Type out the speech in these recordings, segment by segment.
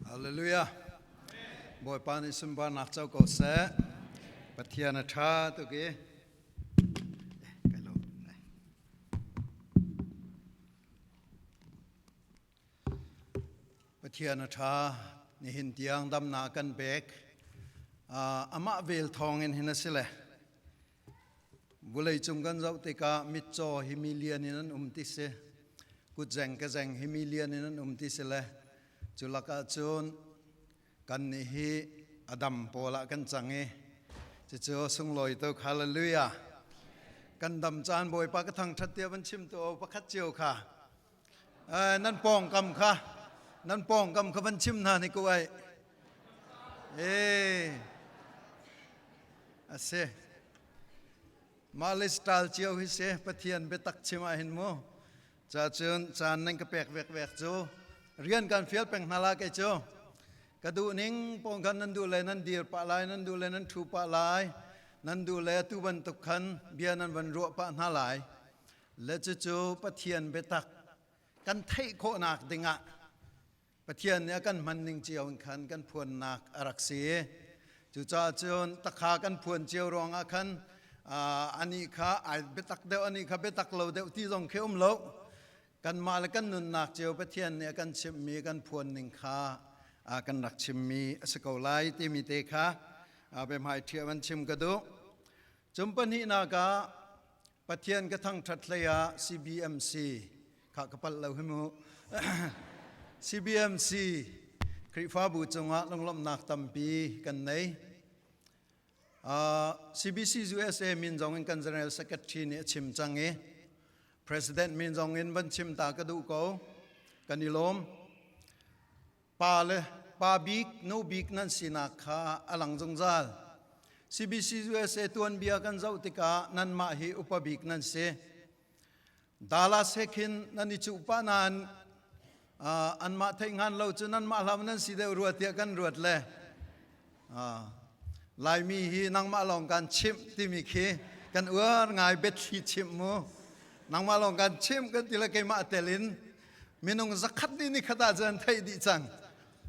Hallelujah. Bawipa nih sunparnak co ko seh. Pathian a ṭha tuk i. Kai lawm. Pathian a ṭha. Nihin tiang damnak kan pek. Amah vel thawngin hin a si le. Vuleicung kan zoh tikah mitcaw hi million in an um ti si. Kutzeng kezeng hi million in an um ti si le cu lakah cun kan nih hi a dam pawl ah kan cang i cucu sunglawi tuk. Hallelujah. Kan dam caan Bawipa ka thangṭhat tiah van chim tu pakhat cio kha nan pawngkam kha nan pawngkam kha van chim hna ni ko ai. Eh a si. Mah le style cio hi si Pathian biatak chim ah hin mu. Ca cun caan nan ka pek vek vek cu rian kan fial peng hna la kei cu. Ka duh ning pawng khan nan duh le nan dir pah lai, nan duh le nan ṭhu pah lai, nan duh le atu bantuk khan bia nan van ruah pah hna lai. Le cucu Pathian biatak kan theih khawhnak dingah Pathian nih a kan hman ning cio in khan kan phuannak a rak si. Cucaah cun takha kan phuan cio ruangah khan anih kha ai biatak deuh anih kha biatak lo deuh ti zong khi um lo. Kanmah le kan nunnak cio Pathian nih a kan chimhmi kan phuan ning kha kan rak chimmi a si ko lai timi te kha biahmai ṭhiah van chim ka duh. Cun pahnihnak ah Pathian ka thangṭhat hlei ah CBMC kha ka palh lo hi mu. CBMC Khrihfabu cungah lunglawmhnak tampi kan nei. CBC USA min zong in kan General Secretary nih a chim cang i President min zong in van chim ta ka duh ko. Kan i lawm. Pa le pa bik, nu bik nan sinak kha a lang zungzal. CBC USA tuanbia kan zoh tikah nanmah hi upa bik nan si. Dallas he khin nan i cuh pah nain anmah theih hngan lo cu nanmah hlam nan si deuh rua tiah kan ruat le Laimi hi nangmah lawng kan chimh timi khi kan uar ngai biathli chimh mu. Nangmah lawng kan chimh kan ti le keimah tel in minung zakhat nih ni khat ah cun theih dih cang.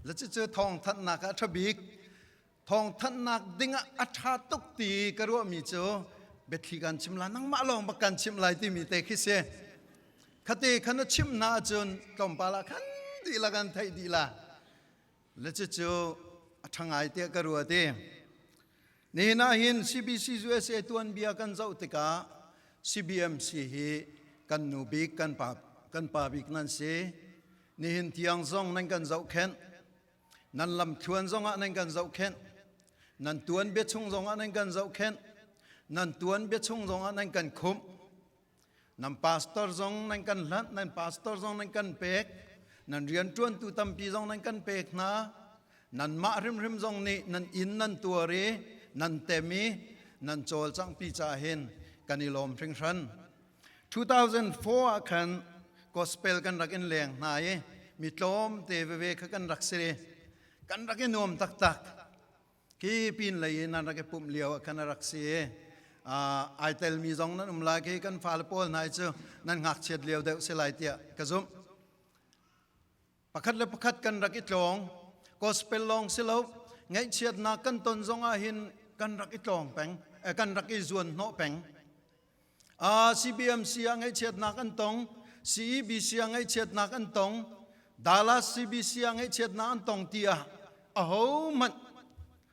Le cucu thawngthanhnak ah ṭha bik. Thawngthanhnak dingah a ṭha tuk ti ka ruahmi cu biathli kan chim lai nangmah lawng bak kan chimh lai timi te khi si. Khate khan na chimh hna ahcun tlawmpal ah khan dihlak an theih dih la. Le cucu a ṭha ngai tiah ka ruat i nihin ah hin CBC USA tuanbia kan zoh tikah CBMC hi kan nu bik kan pa kan pa bik nan si. Nihin tiang zong nan kan zohkhenh. Nan lamthluan zongah nan kan zohkhenh. Nan tuanbia chung zongah nan kan zohkhenh. Nan tuanbia chung zongah nan kan khumh. Nan pastor zong nan kan hlanh, nan pastor zong nan kan pek. Nan rianṭuantu tampi zong nan kan pek hna. Nanmah hrimhrim zong nih nan inn nan tuar i nan tem i nan cawlcanghpi caah hin kan i lawm hringhran. 2004 ah khan gospel kan rak in leng hna i mi tlawm te veve kha kan rak si kan rak i nuam taktak khi pin lei in nan rak i pumh lio ah khan a rak si i ai telmi zong nan um lai khi kan fale pawl hna cu nan ngakchiat lio deuh si lai tiah ka zumh Pakhat le pakhat kan rak i tlawng. Gospel lawng si lo, ngaihchiatnak kan ton zong ah hin kan rak i tlawng peng, eh, kan rak i zuan hnawh peng. Ah, CBMC ah ngaihchiatnak an tong, CEBC ah ngaihchiatnak an tong, Dallas CBC ah ngaihchiatnak an tong tiah aho hmanh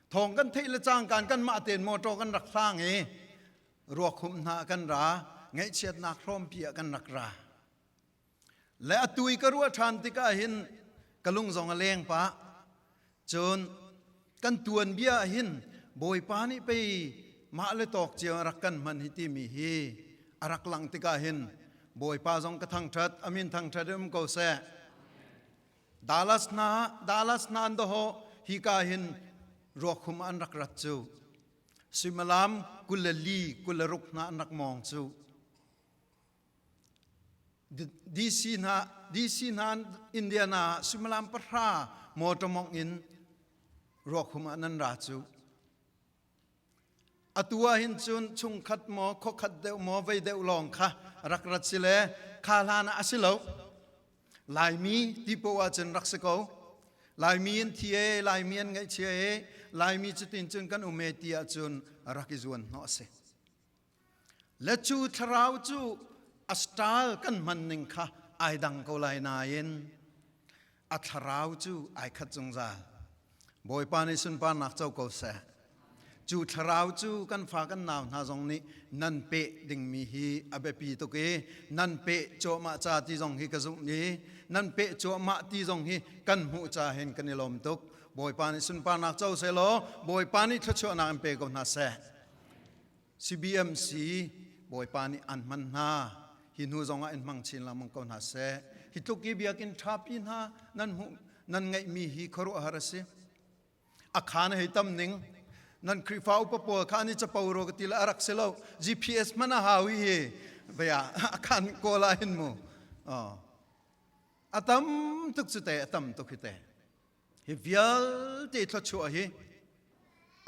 thawng kan theih le cangkaan kanmah tein motor kan rak hlang i ruakhum hna kan ra, ngaihchiatnak hrawmpi ah kan rak ra. Le atu i ka ruah ṭhan tikah hin ka lung zong a leng pah. Cun kan tuanbia ah hin Bawipa nih pei mah le tawk cio a rak kan hman hi timi hi a rak langh tikah hin Bawipa zong ka thangṭhat, a min thangṭhat in um ko seh. Dallas hna, Dallas hna an dawhawh hika hin ruakhum an rak rat cu. Suimilam 24, 26 hna an rak mawng cu. DC hna DC hna Indiana ah suimilam pahra motor mongh in ruakhum ah nan ra cu. Atu ah hin cun chungkhat maw khuakhat deuh maw vei deuh lawng kha rak rat si le kha hlan ah a si lo. Laimi ti poah cun rak si ko. Laimi an thi e, Laimi an ngaihchia e, Laimi cutin cun kan um e ti ahcun rak i zuan hnawh a si. Le cu thlarau cu a style kan hman ning kha ai dang ko lai nain a thlarau cu ai khat zungzal. Bawipa nih sunparnak co ko seh. Cu thlarau cu kan fa kan nau hna zong nih nan peh dingmi hi a biapi tuk i nan peh cuahmah ca ti zong hi ka zumh i nan peh cuahmah ti zong hi kan hmuh ca hin kan i lawm tuk. Bawipa nih sunparnak co seh law Bawipa nih thluachuahnak in pe ko hna seh. CBMC Bawipa nih an hman hna. Hi hnu zong ah in hmang chin lengmang ko hna seh. Hi tluk i biakinn ṭhapi hna nan hmuh nan ngeihmi hi khuaruahhar a si. A khaan hei tam ning nan Khrihfa upa pawl kha an i capo ro ka ti le a rak si lo. GPS hmanh a hau hi bia a khaan kawl ah hin mu. A tam tuk cu te, a tam tuk hi te. Hi vialte thluachuah hi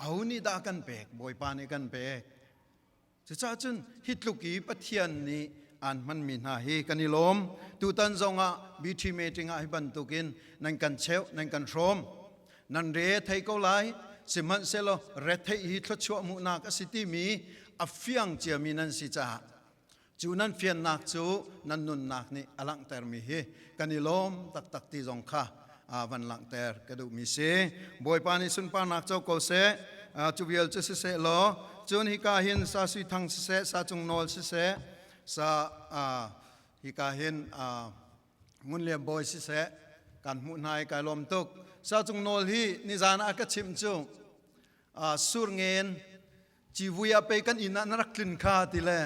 aho nih dah kan pek? Bawipa nih kan pek. Cucaah cun hi tluk i Pathian nih aan hmanmi hna hi kan i lawm. Tutan zongah BT meeting ah hi bantukin nan kan cheuh, nan kan hrawm. Nan re thei ko lai, sihmanhsehlaw retheih hi thluachuah hmuhnak a si timi a fiang ciami nan si caah Cu nan fiannak cu nan nunnak nih a langhtermi hi kan i lawm taktak ti zong kha van langhter ka duhmi si. Bawipa nih sunparnak co ko seh. Cu vial cu siseh law, cun hika hin sa sui thang siseh, sa cung nawl siseh, sa hika hin ngun liam bawi siseh, kan hmuh hna i kai lawm tuk. Sa cung nawl hi nizan ah ka chimh cu surngen Civui ah pei kan inn ah na rak tlin kha ti le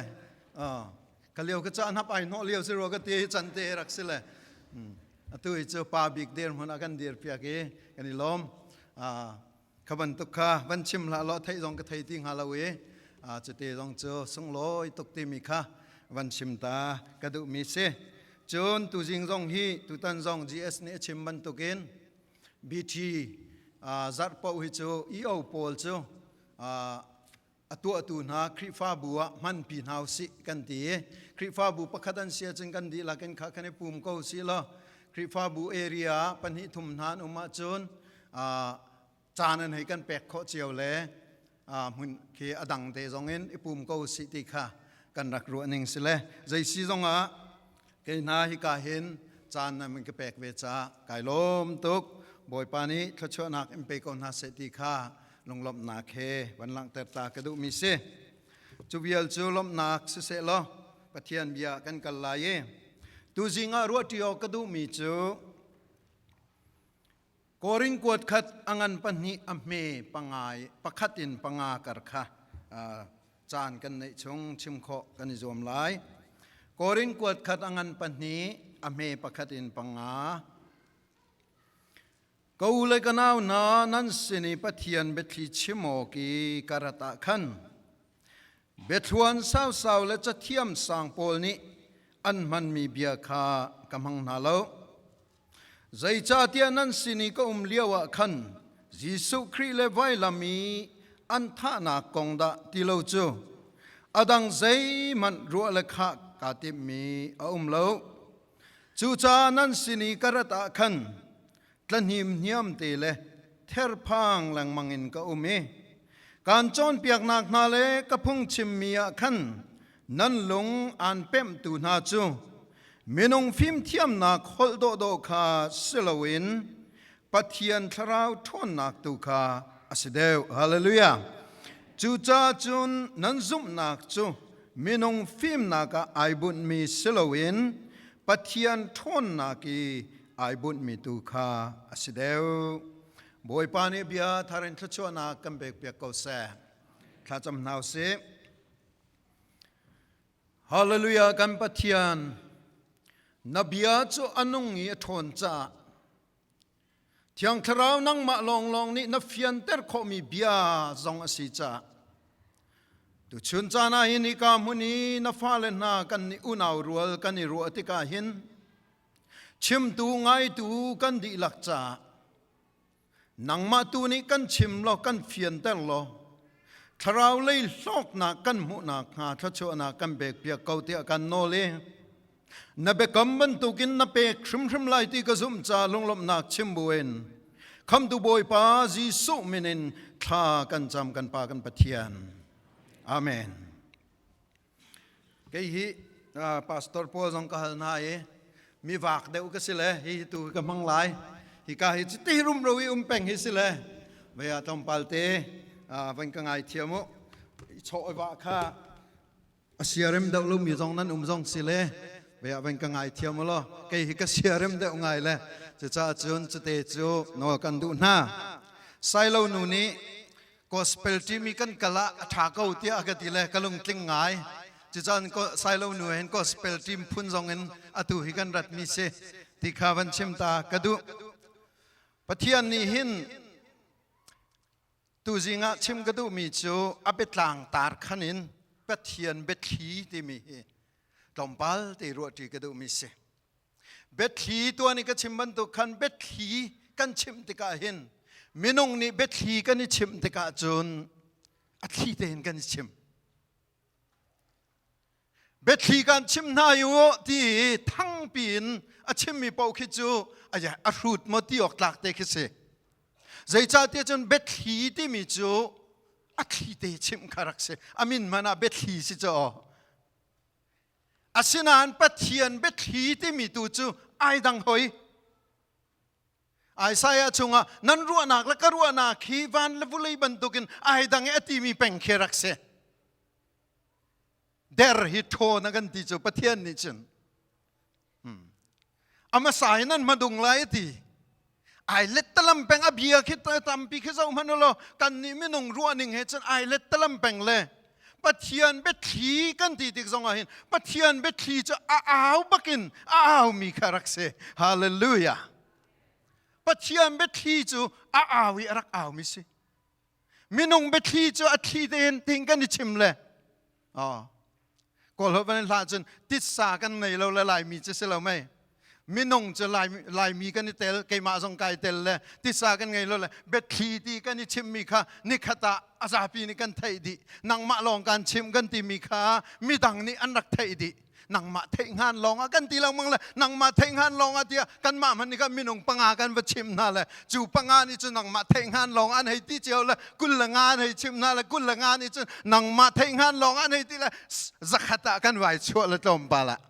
ka lio ka ca hnap ai hnawh lio si rua ka ti can te rak si le atu hi cu pa bik dir hmun ah kan dir piak i kan i lawm. Kha bantuk kha van chim hlah law theih zong ka thei ti hnga lo i cuti zong cu sunglawi tuk timi kha van chim ta ka duhmi si. Cun tuzing zong hi tutan zong GS nih a chim bantukin BT zarh paoh hi cu EO pawl cu a tuahtu hna Khrihfabu ah hmanpi hna usih kan ti i Khrihfabu pakhat an si ahcun kan dihlak in kha kan i pum ko si law Khrihfabu area ah pahnih thum hna an um ahcun caan an hei kan pek khawh cio le hmun khi a dang te zong in i pum ko usih ti kha kan rak ruah ning si le zei si zong ah Kei hna hika hin caan nan ka pek ve caah kai lawm tuk. Bawipa nih thluachuahnak in pe ko hna seh ti kha lunglawmhnak he van langhter ta ka duhmi si. Cu vial cu lawmhnak siseh law Pathian bia kan kal lai i tuzing ah ruahṭi awk ka duhmi cu Korin kuat khat a ngan pahnih a hme pangai pakhat in panga kar kha caan kan neih chung chim khawh kan i zuam lai. Korin kuat khat a ngan pahnih a hme pakhat in panga. Ka u le ka nau hna nan sin i Pathian biathli chim awk i ka rat ah khan biathluan sausau le cathiam sang pawl nih an hmanmi bia kha ka hmang hna lo. Zeicahtiah nan sin i ka um lioah khan Jesuh Khrih le vailam i an thahnak kong dah ti lo cu a dang zeihmanh ruah le khah kaa timhmi a um lo. Cucaah nan sin i ka rat ah khan tlahnim hniam te le therphang lengmang in ka um i kaan cawnpiaknak hna le ka phungchimmi ah khan nan lung aan pemhtu hna cu minung fimthiamnak holh dawhdawh kha si loin Pathian thlarau ṭhawnnak tu kha a si deuh. Hallelujah. Cucaah cun nan zumhnak cu minung fimnak ah ai bunhmi si loin Pathian ṭhawnnak i ai bunhmi tu kha a si deuh. Bawipa nih bia thar in thluachuahnak kan pekpiak ko seh. Thlacam hna usih. Hallelujah kan Pathian na bia cu a nung i a ṭhawn caah Thiang Thlarau nangmah lawnglawng nih na fianter khawhmi bia zong a si caah tuchun caan ah hin hika hmun i na fale hna kan nih unau rual kan i ruah tikah hin chimtu ngaitu kan dihlak caah Nangmah tu nih kan chim law kan fianter law thlarau lei hlawknak kan hmuhnak hnga thluachuahnak kan pekpiak ko tiah kan nawl i na biakam bantukin na pek hrimhrim lai ti ka zumh ca lunglawmhnak chim buin. Khamtu Bawipa Jesuh min in thla kan cam kan Pa kan Pathian. Amen. Kei hi pastor pawl zong ka hal hna i mi vak deuh ka si le hi tu ka hmang lai. Hi ka hi chiti rumro i um peng hi si le vei ah tlawmpal te van ka ngai thiam u. Chaw va kha a siarem deuh lomi zong nan um zong si le vei ah van ka ngai thiam u law kei hi ka siarem deuh ngai le cucaah cun cute cu nawl kan duh hna. Sailo nu nih gospel team i kan kal ah a ṭha ko tiah a ka ti le ka lungtling ngai. Cucaan Sailo nu hin gospel team phun zong in atu hi kan ratmi si ti kha van chim ta ka duh. Pathian nih hin tuzing ah chim ka duhmi cu a biatlang tar khan in Pathian biathli timi hi tlawmpal te ruahṭi ka duhmi si. Biathli tuan i ka chim bantuk khan biathli kan chimh tikah hin minung nih biathli kan i chimh tikah cun a thli tein kan i chim. Biathli kan chim hna i u ti i thangpi in a chimmi paoh khi cu a hrut maw ti awk tlak te khi si. Zeicahtiah cun biathli timi cu a thli te chimh kha rak si. A min hmanh ah biathli si cu aw. Asinain Pathian biathli timi tu cu ai dang hoi. Isaiah chungah nan ruahnak le ka ruahnak hi van le vulei bantukin ai dang i a timi peng khi rak si. Der hi ṭhawn a kan ti cu Pathian nih cun. Amasa in an hmadung lai a ti. Ai lettalam peng a bia khi tampi khi zoh hmanh ulaw kan nih minung ruahning he cun ai lettalam peng le Pathian biathli kan ti tik zong ah hin Pathian biathli cu a au bakin a aumi kha rak si. Hallelujah. Pathian biathli cu a au i a rak aumi si. Minung biathli cu a thli tein ting kan i chim le Oh. Kawl holh van hlah cun titsa kan nei lo le Laimi cu si lo mei. Minung cu Laimi kan i tel, keimah zong kai tel le titsa kan ngei lo le biathli ti kan i chimmi kha nikhat ah a zapi nih kan theih dih. Nangmah lawng kan chim kan timi kha midang nih an rak theih dih. Nangmah theih hngan lawng ah kan ti lengmang le nangmah theih hngan lawng ah tiah kanmah hmanh nih khan minung panga kan va chim hna le cu panga nih cun nangmah theih hngan lawng an hei ti cio le 25 an hei chim hna le 25 nih cun nangmah theih hngan lawng an hei ti le zakhat ah kan vai chuah le tlawmpal ah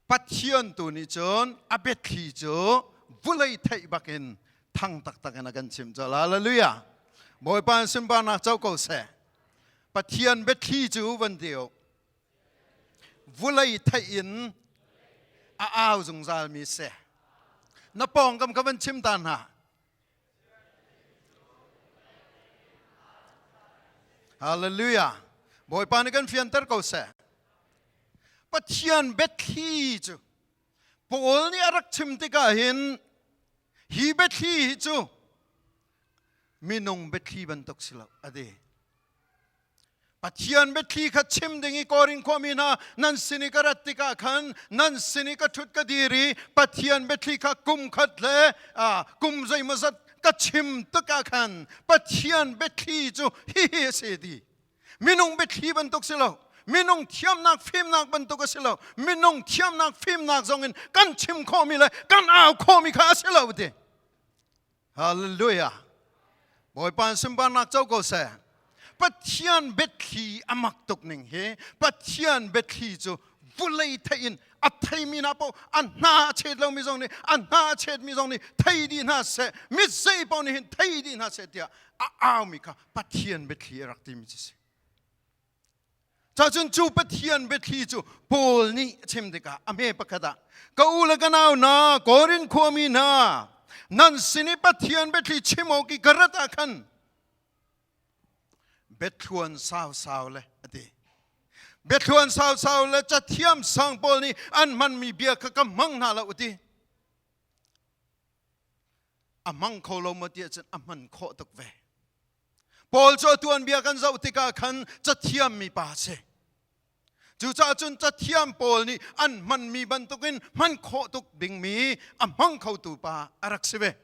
Pathian tu nih cun a biathli cu vulei theih bakin thang taktak in a kan chim cu. Hallelujah. Bawipa in sunparnak co ko seh. Pathian biathli cu van ti u. Vulei theih in a au zungzal mi si. Na pawngkam ka van chim ta hna. Hallelujah. Bawipa nih kan fianter ko seh. Pathian biathli cu Paul nih a rak chim tikah hin hi biathli hi cu minung biathli bantuk si lo a ti. Pathian biathli kha chim ding i Korin khuami hna nan sin i ka rat tikah khan nan sin i ka ṭhut ka dir i Pathian biathli kha kum khat le kum zeimawzat ka chim tikah khan Pathian biathli cu hihi a si ti. Minung biathli bantuk si lo. Minung thiamnak fimnak bantuk a si lo. Minung thiamnak fimnak zong in kan chim khawhmi le kan au khawhmi kha a si lo ti. Hallelujah. Bawipa sunparnak co ko seh. Pathian biathli a mak tuk ning hi Pathian biathli cu vulei theih in a theimi hna paoh a hna a chet lomi zong nih a hna a chetmi zong nih thei dih hna seh mit zei paoh nih hin thei dih hna seh tiah a aumi kha Pathian biathli a rak timi cu si. Cacun cu Pathian biathli cu Paul nih a chim tikah a hme pakhat ah ka u le ka nau hna Korin khuami hna nan sin i Pathian biathli chim awk i ka rat ah khan biathluan sausau le a ti. Biathluan sausau le cathiam sang pawl nih an hmanmi bia kha ka hmang hna lo a ti. A hmang kho lo maw ti ahcun a hman khawh tuk ve. Paul cu a tuanbia kan zoh tikah khan cathiammi pa a si. Cucaah cun cathiam pawl nih an hmanmi bantukin hman khawh tuk dingmi a hmang khotu pa a rak si ve.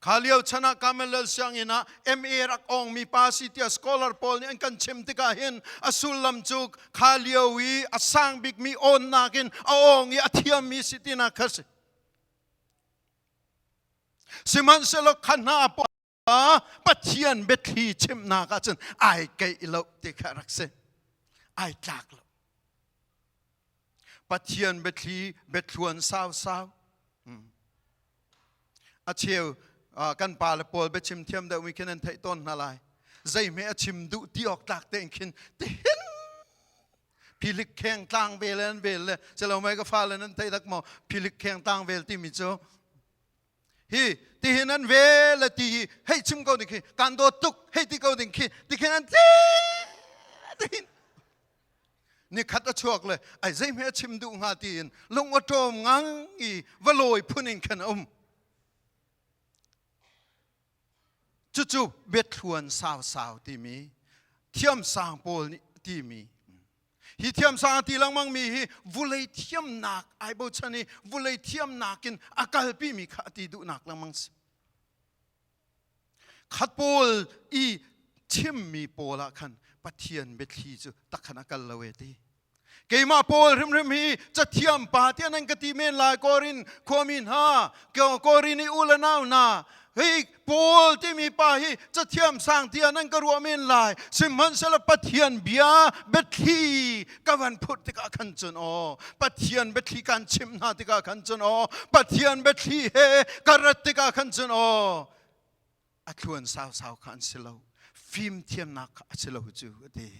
Kha lio chan ah Gamaliel sianginn ah MA rak awngmi pa si tiah scholar pawl nih an kan chim tikah hin a sullam cu kha lio i a sang bikmi awnnak in a awng i a thiammi si tinak kha si. Sihmanhsehlaw kha hna Pathian biathli chimnak ah cun ai keih lo ti kha rak si. Ai tlak lo. Pathian biathli biathluan sausau. A cheu kan pa le pawl biachim thiam deuh mi khin an theih tawn hna lai. Zeihme a chim duh ti awk tlak tein khin tihin philik kheng tlang vel an vel le celo mai ka fale nan thei dak maw philik kheng tlang vel timi cu hi tihin an ve le ti hi hei chim ko ding khi kan dawt tuk hei ti ko ding khi ti khin an ti tihin ni khat a chuak le ai zeihme a chim duh hnga tiin lung a ṭawm ngang i va lawi phun in khan a um. Cucu biathluan sausau timi thiamsang pawl nih timi hi thiamsang a ti lengmang mi hi vulei thiamnak ai bochan i vulei thiamnak in a kalpi mi kha a ti duhnak lengmang si. Khat pawl i chimmi pawl ah khan Pathian biathli cu takhan a kal lo e ti. Keimah Paul hrimhrim hi cathiam pa tiah nan ka ti men lai Korin khuami hna, Korin i u le nau hna, hi Paul timi pa hi cathiam sang tiah nan ka ruah men lai. Sihmanhsehlaw Pathian bia biathli ka van phurh tikah khan cun aw, Pathian biathli kan chimh hna tikah khan cun aw, Pathian biathli he ka rat tikah khan cun aw, a thluan sausau kha an si lo fimthiamnak kha a si lo cu a ti.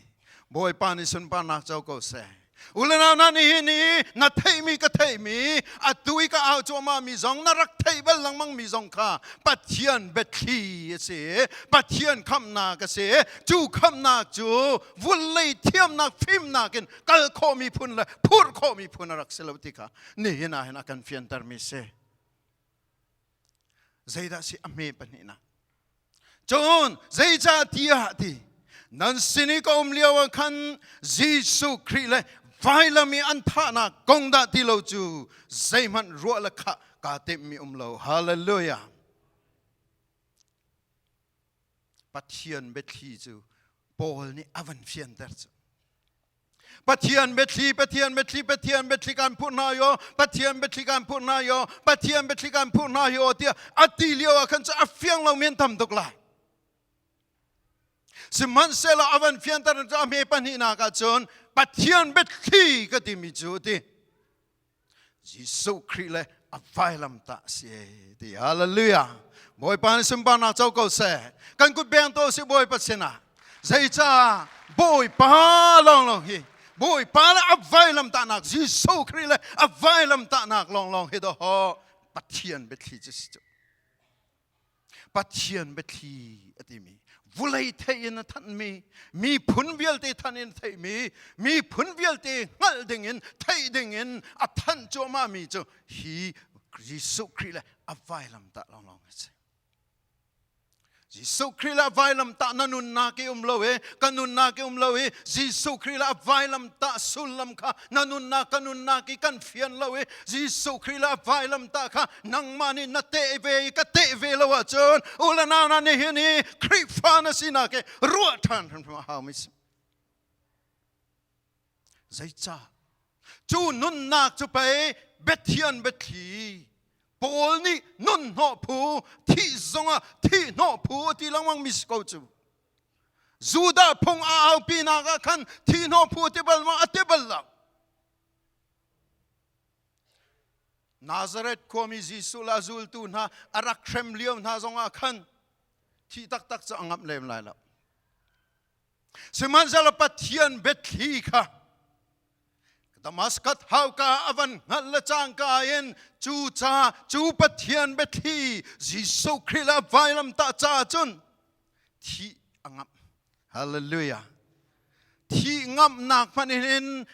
Bawipa nih sunparnak co ko seh. Ulenau na nihin i na theihmi ka theihmi atu i ka au cuahmah mi zong na rak theih bal lengmang mi zong kha Pathian biathli a si, Pathian khamhnak a si. Cu khamhnak cu vulei thiamnak fimnak in kal khawhmi phun le phurh khawhmi phun a rak si lo ti kha nihin ah hin a kan fiantermi si. Zeidah si a hme pahnihnak? Cun zeicah tiah ti nan sin i ka um lio ah khan Jesuh Khrih le vailam i an thahnak kong dah ti lo cu zeihmanh ruah le khah kaa timhmi um lo. Hallelujah. Pathian biathli cu Paul nih a van fianter cu. Pathian biathli, Pathian biathli, Pathian biathli kan phurh hna yo, Pathian biathli kan phurh hna yo, Pathian biathli kan phurh hna yo tiah a ti lio ah khan cu a fiang lo men tam tuk lai. Sihmanhsehlaw a van fianter cu a hme pahnihnak ah cun Pathian biathli ka timi cu ti. Jesuh Khrih le a vailam tah si ti. Hallelujah. Bawipa nih sunparnak co ko seh. Kan kut beng to si Bawipa sinah. Zeicah Bawipa lawnglawng hi Bawipa le a vailam tahnak Jesuh Khrih le a vailam tahnak lawnglawng hi dawh Pathian biathli cu si cu. Pathian biathli a timi vulei theih in a thanhmi miphun vialte thanh in theihmi miphun vialte hngalh dingin theih dingin a thanh cuahmahmi cu hi Jesuh Khrih le a vailamtah lawnglawng a si. Jesuh Khrih le a vailamtah na nunnak i um lo i ka nunnak i um lo i Jesuh Khrih le a vailamtah sullam kha na nunnak ka nunnak i kan fian lo i Jesuh Khrih le a vailamtah kha nangmah nih na teh ve i ka teh ve lo ahcun u le nau na nihin i Khrihfa na sinak hi ruah ṭhan hrimhrim a haumi si. Zeicah? Cu nunnak cu pei biathian biathli Paul nih nun hnawh phu thih zongah thih hnawh phu a ti lengmang mi si ko cu. Judah phung a aupinak ah khan thih hnawh phu a ti bal ma? A ti bal lo. Nazareth khuami Jesuh le a zultu hna a rak hrem lio hna zongah khan thih taktak cu a ngamh lem lai lo. Sihmanhsehlaw Pathian biathli kha Damascus hauka a van hngalh le cangka in cu ca cu Pathian biathli Jesuh Khrih le vailamtah caah cun thih a ngamh. Hallelujah. Thih ngamhnak hmanh in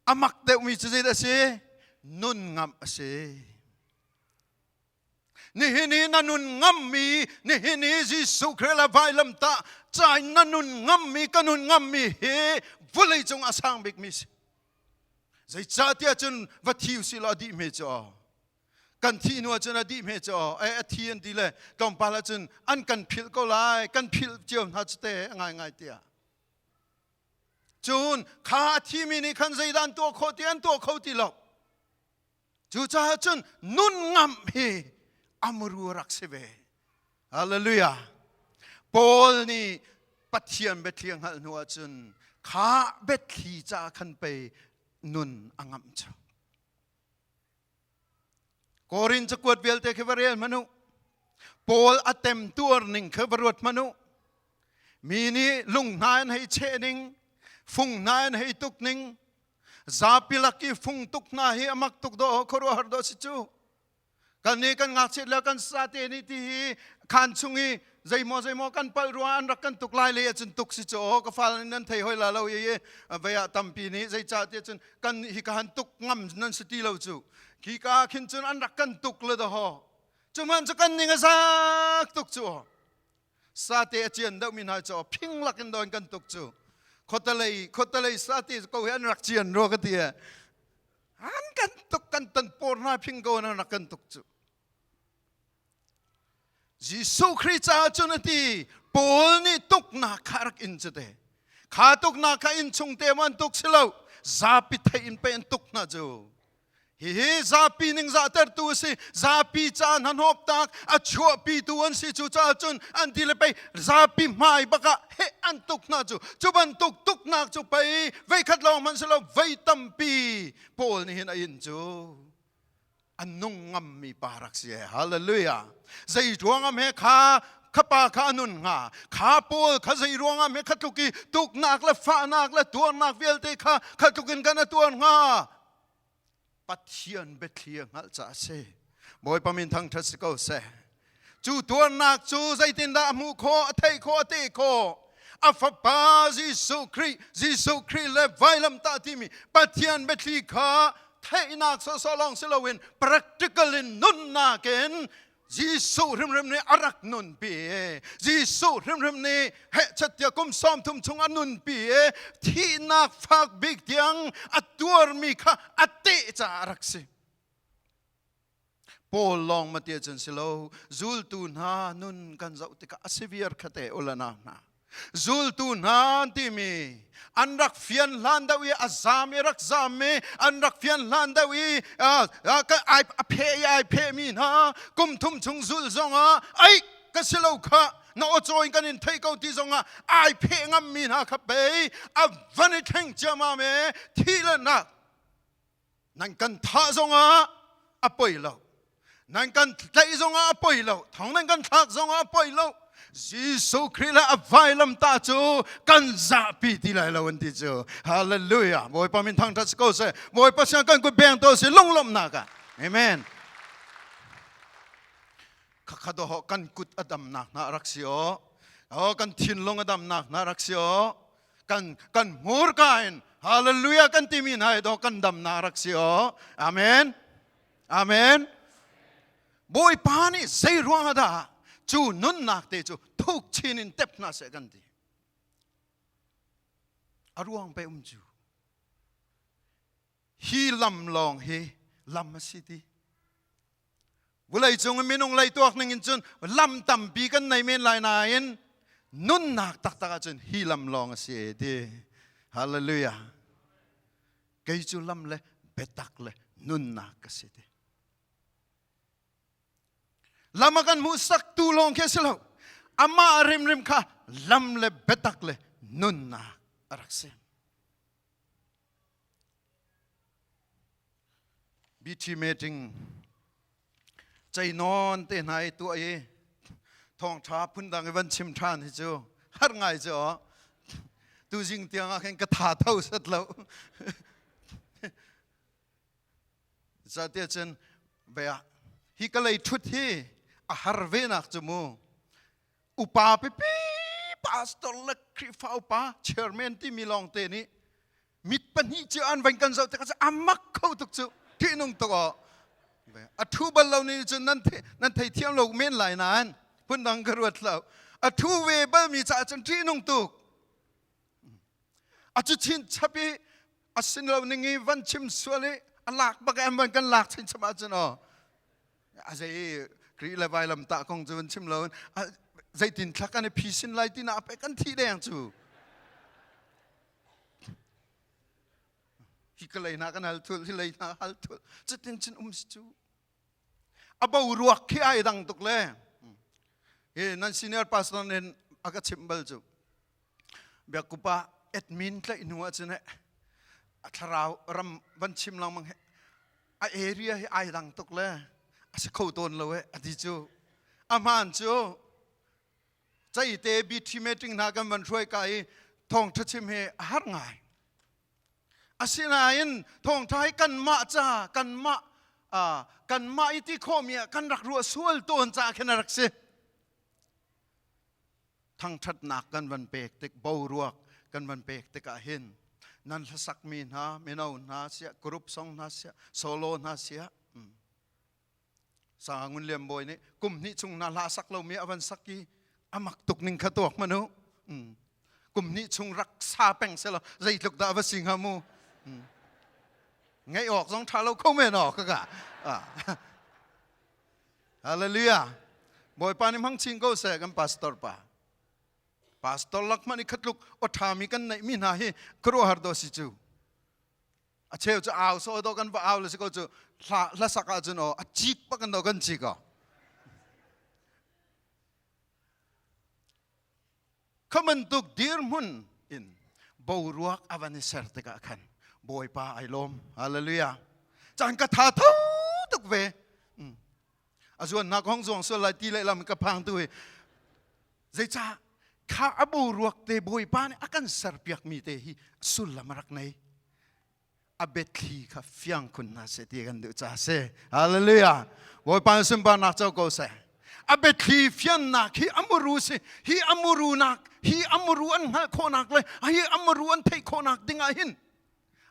a mak deuhmi cu zeidah a si? Nun ngamh a si. Nihin i na nun ngammi, nihin i Jesuh Khrih le vailamtah ca in na nun ngammi, ka nun ngammi hi vawlei cung a sang bikmi si. Zeicahtiah cun va thi usih law a dih hme cu aw. Kan thih hnu ahcun a dih hme cu aw. E, a thi an ti le tlawmpal ahcun an kan philh ko lai, kan philh cio hna cu te a ngaingai tiah. Cun kha a thimi nih khan zeidah an tuah khawh ti an tuah kho ti lo. Cucaah cun nun ngamh hi Amru rak si ve. Hallelujah. Paul nih Pathian biathli a hngalh hnu ahcun kha biathli ca khan pei nun a ngamh cu. Korin cakuat vialte khi va rel hmanh u. Paul a temtuar ning kha va ruat hmanh u. Mi nih lung hna in hei cheh ning, fung hna in hei tuk ning, zapi lak i fung tuk hna hi a mak tuk dawh khuaruahhar dawh si cu. Kan nih kan ngakchiat le kan sate nih ti hi khaan chung i zeimaw zeimaw kan palh ruang an rak kan tuk lai le ahcun tuk si cu aw ka fal nan thei hoi la lo i vei ah tampi nih zeicah ti ahcun kan hi ka han tuk ngam nan si ti lo cu khi ka khin cun an rak kan tuk le daw cu man cu kan ning a zak tuk cu sate a cian deuh mi hna cu phing lak in dawn kan tuk cu khotalei khotalei sate ko hi an rak cian rua ka ti an kan tuk kan tan por hna phing ko an rak kan tuk cu Jesuh Khrih caah cun a ti Paul nih tuknak kha rak in cu te kha tuknak kha inn chung te man tuk si lo zapi theih in pe an tuk hna cu hihi zapi ning zahtertu a si zapi ca hnahnawptak a chuahpitu an si cu caah cun an ti le pei zapi hmai bakah he an tuk hna cu cu bantuk tuknak cu pei veikhat lawng hmanh si lo vei tampi Paul nih hin a in cu a nung ngammi pa rak si hallelujah zei ruangah he kha kha pa kha a nun hnga kha Paul kha zei ruangah he kha tluk i tuknak le fahnak le tuarnak vialte kha kha tluk in kan a tuar hnga Pathian biathli a hngalh caah a si Bawipa min thangṭhat si ko seh cu tuarnak cu zeitindah a hmuh khawh a theih khawh a teh khawh a fapa Jesuh Khrih Jesuh Khrih le vailamtah timi Pathian biathli kha theihnak sawhsawh lawng si loin practical in nunnak in Jesuh hrimhrim nih a rak nunpi. Jesuh hrimhrim nih hehchat tiah kum 30 chung a nunpi i thihnak fak bik tiang a tuarmi kha a teh caah a rak si. Paul lawng ma tia cun si lo zultu hna nun kan zoh tikah a si viar khate ulana hna zultu hna timi an rak fian hlan deuh i a zam i rak zam mi an rak fian hlan deuh i a phe i ai phe mi hna kum thum chung zul zongah ai ka si lo kha na aw cawi kan in thei ko ti zongah ai phe ngam mi hna kha pei a van i thleng ciamam e thi le nak Nan kan thah zongah a poi lo. Nan kan tlaih zongah a poi lo. Thong nan kan thlak zongah a poi lo. Jesuh Khrih le a vailamtah cu kan zahpi ti lai lo an ti cu. Hallelujah. Bawipa min thangṭhat si ko seh. Bawipa sin kan kut beng to si lunglawmhnak ah. Amen. Khakha doho kan kut a damnak hna rak si o. Oh, kan thinlung a damnak hna rak si o. Kan kan hmurka in hallelujah kan timi hna hi dawh kan damnak rak si aw. Amen. Amen. Bawipa nih zei ruang ah dah cu nunnak te cu thuk chin in tep hna seh kan ti. A ruang pe um cu. Hi lam lawng hi lam a si ti. Vawleicung i minung lei tuak ning in cun lam tampi kan nei men lai nain nunnak taktak ahcun hi lam lawng a si e ti. Hallelujah. Kei cu lam le biatak le nunnak ka si ti. Lam a kan hmuhsaktu lawng khi a si lo. Amah rimrim kha lam le biatak le nunnak a rak si. BT meeting ceinawn te hna i tuah i thawngṭha phundang i van chim ṭhan hi cu har ngai cu aw tuzing tiang ah khin ka tha tho set lo Zatia cun bia hi ka lei ṭhut hi a har ve nak cu mu upa pipi pastor le Khrihfa upa chairman timi lawng te nih mit pahnih cu an van kan zoh tikah a mak kho tuk cu ṭihnung tuk aw a thu bal lo nih cun nan nan thei thiam lo men lai nain phundang ka ruat lo a thu ve balmi caah cun ṭihnung tuk a cu chin chap i a sin lo ning i van chim sual i a lak bak an van kan lak chin chap ahcun aw a zei Khrih le vailam tah kong cu van chim lo zeitin thla kan i phisin lai ti na pe kan thi deng cu hi ka lei na kan hal thul hi lei na hal thul cutin cun um si cu. A boruak khi ai dang tuk le. Hi nan senior pastor nin a ka chimh bal cu. Biakkupa admin tlaih hnu ahcun he a thlarau ram van chim lengmang he a area hi ai dang tuk le a si kho tawn lo e a ti cu. A hmaan cu ceite BT meeting hna kan van hruai ka i thawngṭha chim hi a har ngai. Asinain thawngṭha hi kanmah ca kanmah kanmah i ti khawhmi ah kan rak ruah sual tawn caah khin a rak si. Thangṭhatnak kan van pek tik boruak kan van pek tikah hin nan hlasakmi hna mino hna siah group song hna siah solo hna siah Sanga Ngun Lian Bawi nih kum hnih chung na hla sak lomi a van sak i a mak tuk ning kha tuak hmanh u. Kum hnih chung rak sa peng selaw zeitluk dah va si hnga mu. Ngaih awk zong ṭha lo kho men aw kaka. Hallelujah. Bawipa nih hmang chin ko seh kan pastor pa. Pastor lak hmanh i khatluk aw ṭhami kan neihmi hna hi khuaruahhar daw si cu. A cheu cu au so do kan va au le si ko cu hla hlasak ahcun aw a cik bak in do kan cik aw. Kha bantuk dirhmun in boruak a van i ser tikah khan Bawipa ai lawm. Hallelujah. Caan ka tha tho tuk ve. A zuannak hong zuang sual lai ti lehlam ka phang tu hi. Zeicah kha a boruak te Bawipa nih a kan serpiakmi te hi sullam a rak nei. A biathli kha fiang khun hna seh ti kan duh ca si. Hallelujah. Bawipa sunparnak co ko seh. A biathli fiannak hi a muru si. Hi a muru nak, hi a muru an hngalh khawhnak le hi a muru an theih khawhnak ding ah hin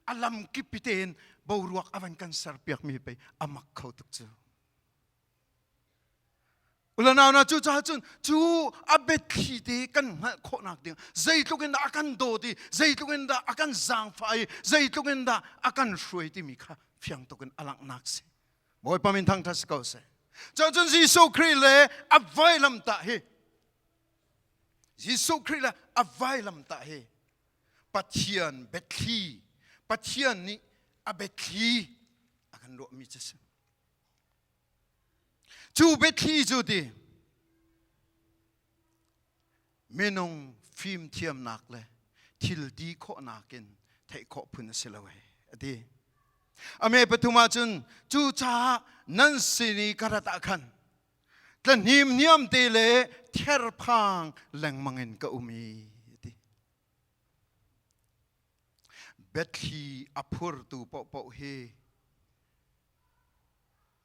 a lam kip tein boruak a van kan serpiakmi pei a mak kho tuk cu. Ulanau na cu caah cun cu a biathli te kan hngalh khawhnak ding zeitluk in dah a kan dawt i zeitluk in dah a kan zaangfah i zeitluk in dah a kan hruai timi kha fiang tuk in a langhnak si. Bawipa min thangṭhat si ko seh. Cun Jesuh Khrih le a vailamtah hi Jesuh Khrih le a vailamtah hi Pathian biathli Pathian nih a biathli a kan ruahmi cu si. Cu biathli cu ti minung fimthiamnak le thil ti khawhnak in theih khawh phun a si lo he a ti. A me pathum ahcun cucaah nan sin i ka rat ah khan tlahnim niam te le therphang lengmang in ka um i a ti. Biathli a phurtu paohpaoh hi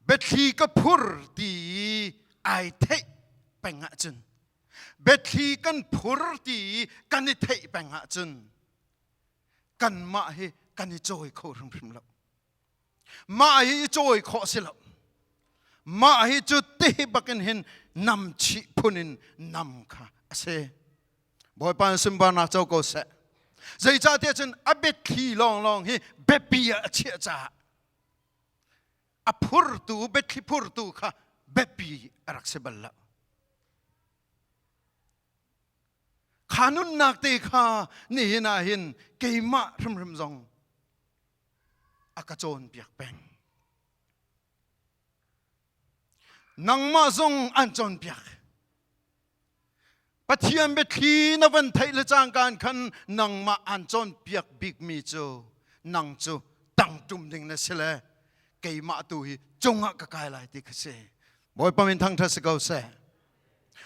biathli ka phur ti i ai theih peng ahcun biathli kan phur ti i kan i theih peng ahcun kanmah hi kan i cawi kho hrimhrim lo. Mah hi i cawi khawh si lo. Mah hi cu ti bakin hin nam chih phun in nam kha a si. Bawipa sunparnak co ko seh. Zeicahtiah cun a biathli lawnglawng hi biapi ah a chiah caah a phurtu biathli phurtu kha biapi a rak si bal lo. Kha nunnak te kha nihin ah hin keimah hrimhrim zong a ka cawnpiak peng. Nangmah zong an cawnpiak. Pathian biathli na van theih le cangka khan nangmah aan cawnpiak bikmi cu nang cu tangtum ding na si le keimah tu hi cungah ka kai lai ti kha si. Bawipa min thangṭhat si ko seh.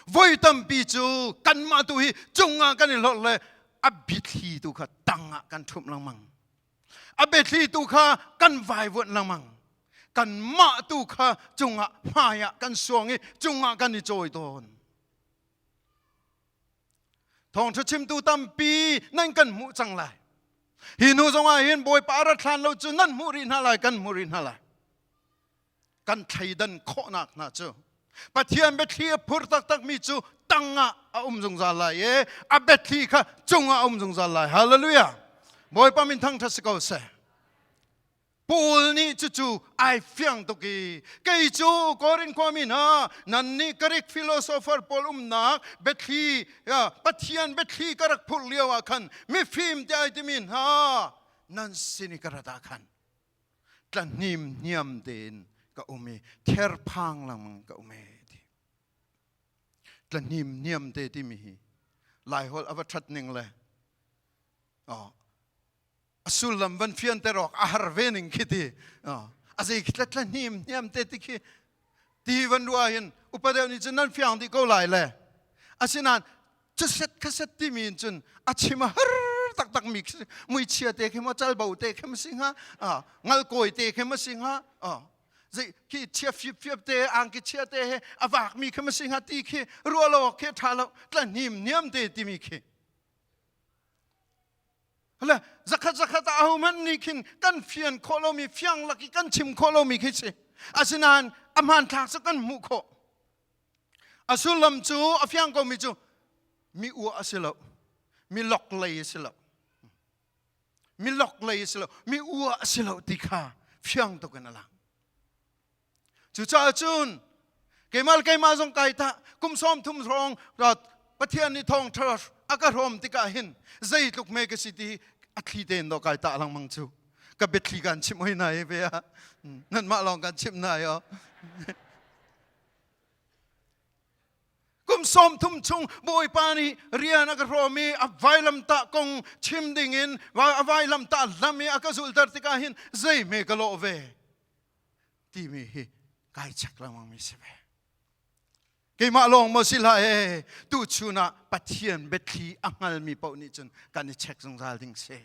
Voi tampi cu kanmah tu hi cungah kan i hlorh le a biathli tu kha tangah kan ṭhumh lengmang. A biathli tu kha kan vaivuanh lengmang. Kanmah tu kha cungah hmaiah kan suang i cungah kan i cawi tawn. Thawngṭha chimtu tampi nan kan hmuh cang lai. Hi hnu zongah hin Bawipa a rat hlan lo cu nan hmuh rih hna lai, kan hmuh rih hna lai. Kan thleidan khawhnak hna cu Pathian biathli a phur taktakmi cu tangah a um zungzal lai i a biathli kha cungah a um zungzal lai. Hallelujah! Bawipa min thangṭhat si ko seh. Paul nih cucu ai fiang tuk i kei cu Korin khuami hna nannih Greek philosopher pawl umnak biathli Pathian biathli ka rak phurh lio ah khan mifim te ai timi hna nan sin i ka rat ah khan tlahnim hniam tein. ka um i therphang lengmang ka um e ti. Tlahnim niam te timi hi Laiholh a va ṭhat ning le a sullam van fianter awk a har ve ning khi ti. A zei khi tla hnim hniam te ti khi ti van ruah hin upa deuh nih cun nan fiang dih ko lai le asinain cuset khaset timi in cun a chim a har taktak mi muichia te khi maw calbo te khi ma si hnga ngalkawi te khi ma si hnga zei khi chia fiap fiap te angki chia te he a vak mi khi ma si hnga ti khi ruah lo khi tha lo tla hnim niam te timi khi le zakhat zakhat ah ahohmanh nih khin kan fian khawh lomi fiang lak i kan chim khawh lomi khi si asinain a hmanthlak cu kan hmuh khawh a sullam cu a fiang komi cu mi uah a si lo mi lok lei a si lo mi lok lei a si lo mi uah a si lo ti kha fiang tuk in a lang Cucaah cun keimah le keimah zong kai tah kum 30 hrawng Pathian nih thawngṭha a ka hrawm tikah hin zeitluk me ka si ti a thli tein dawh kai tah lengmang cu ka biathli kan chimh hoi na i ve ah nanmah lawng kan chimh na i kum 30 chung Bawipa nih rian a ka hrawm i a vailamtah kong chim dingin a vailamtah lam i a ka zulhter tikah hin zei me ka lawh ve timi hi kai check lengmang mi si ve. Keimah lawng maw si hlah ee, tuchun ah Pathian biathli a hngalmi paoh nih cun kan i check zungzal ding si.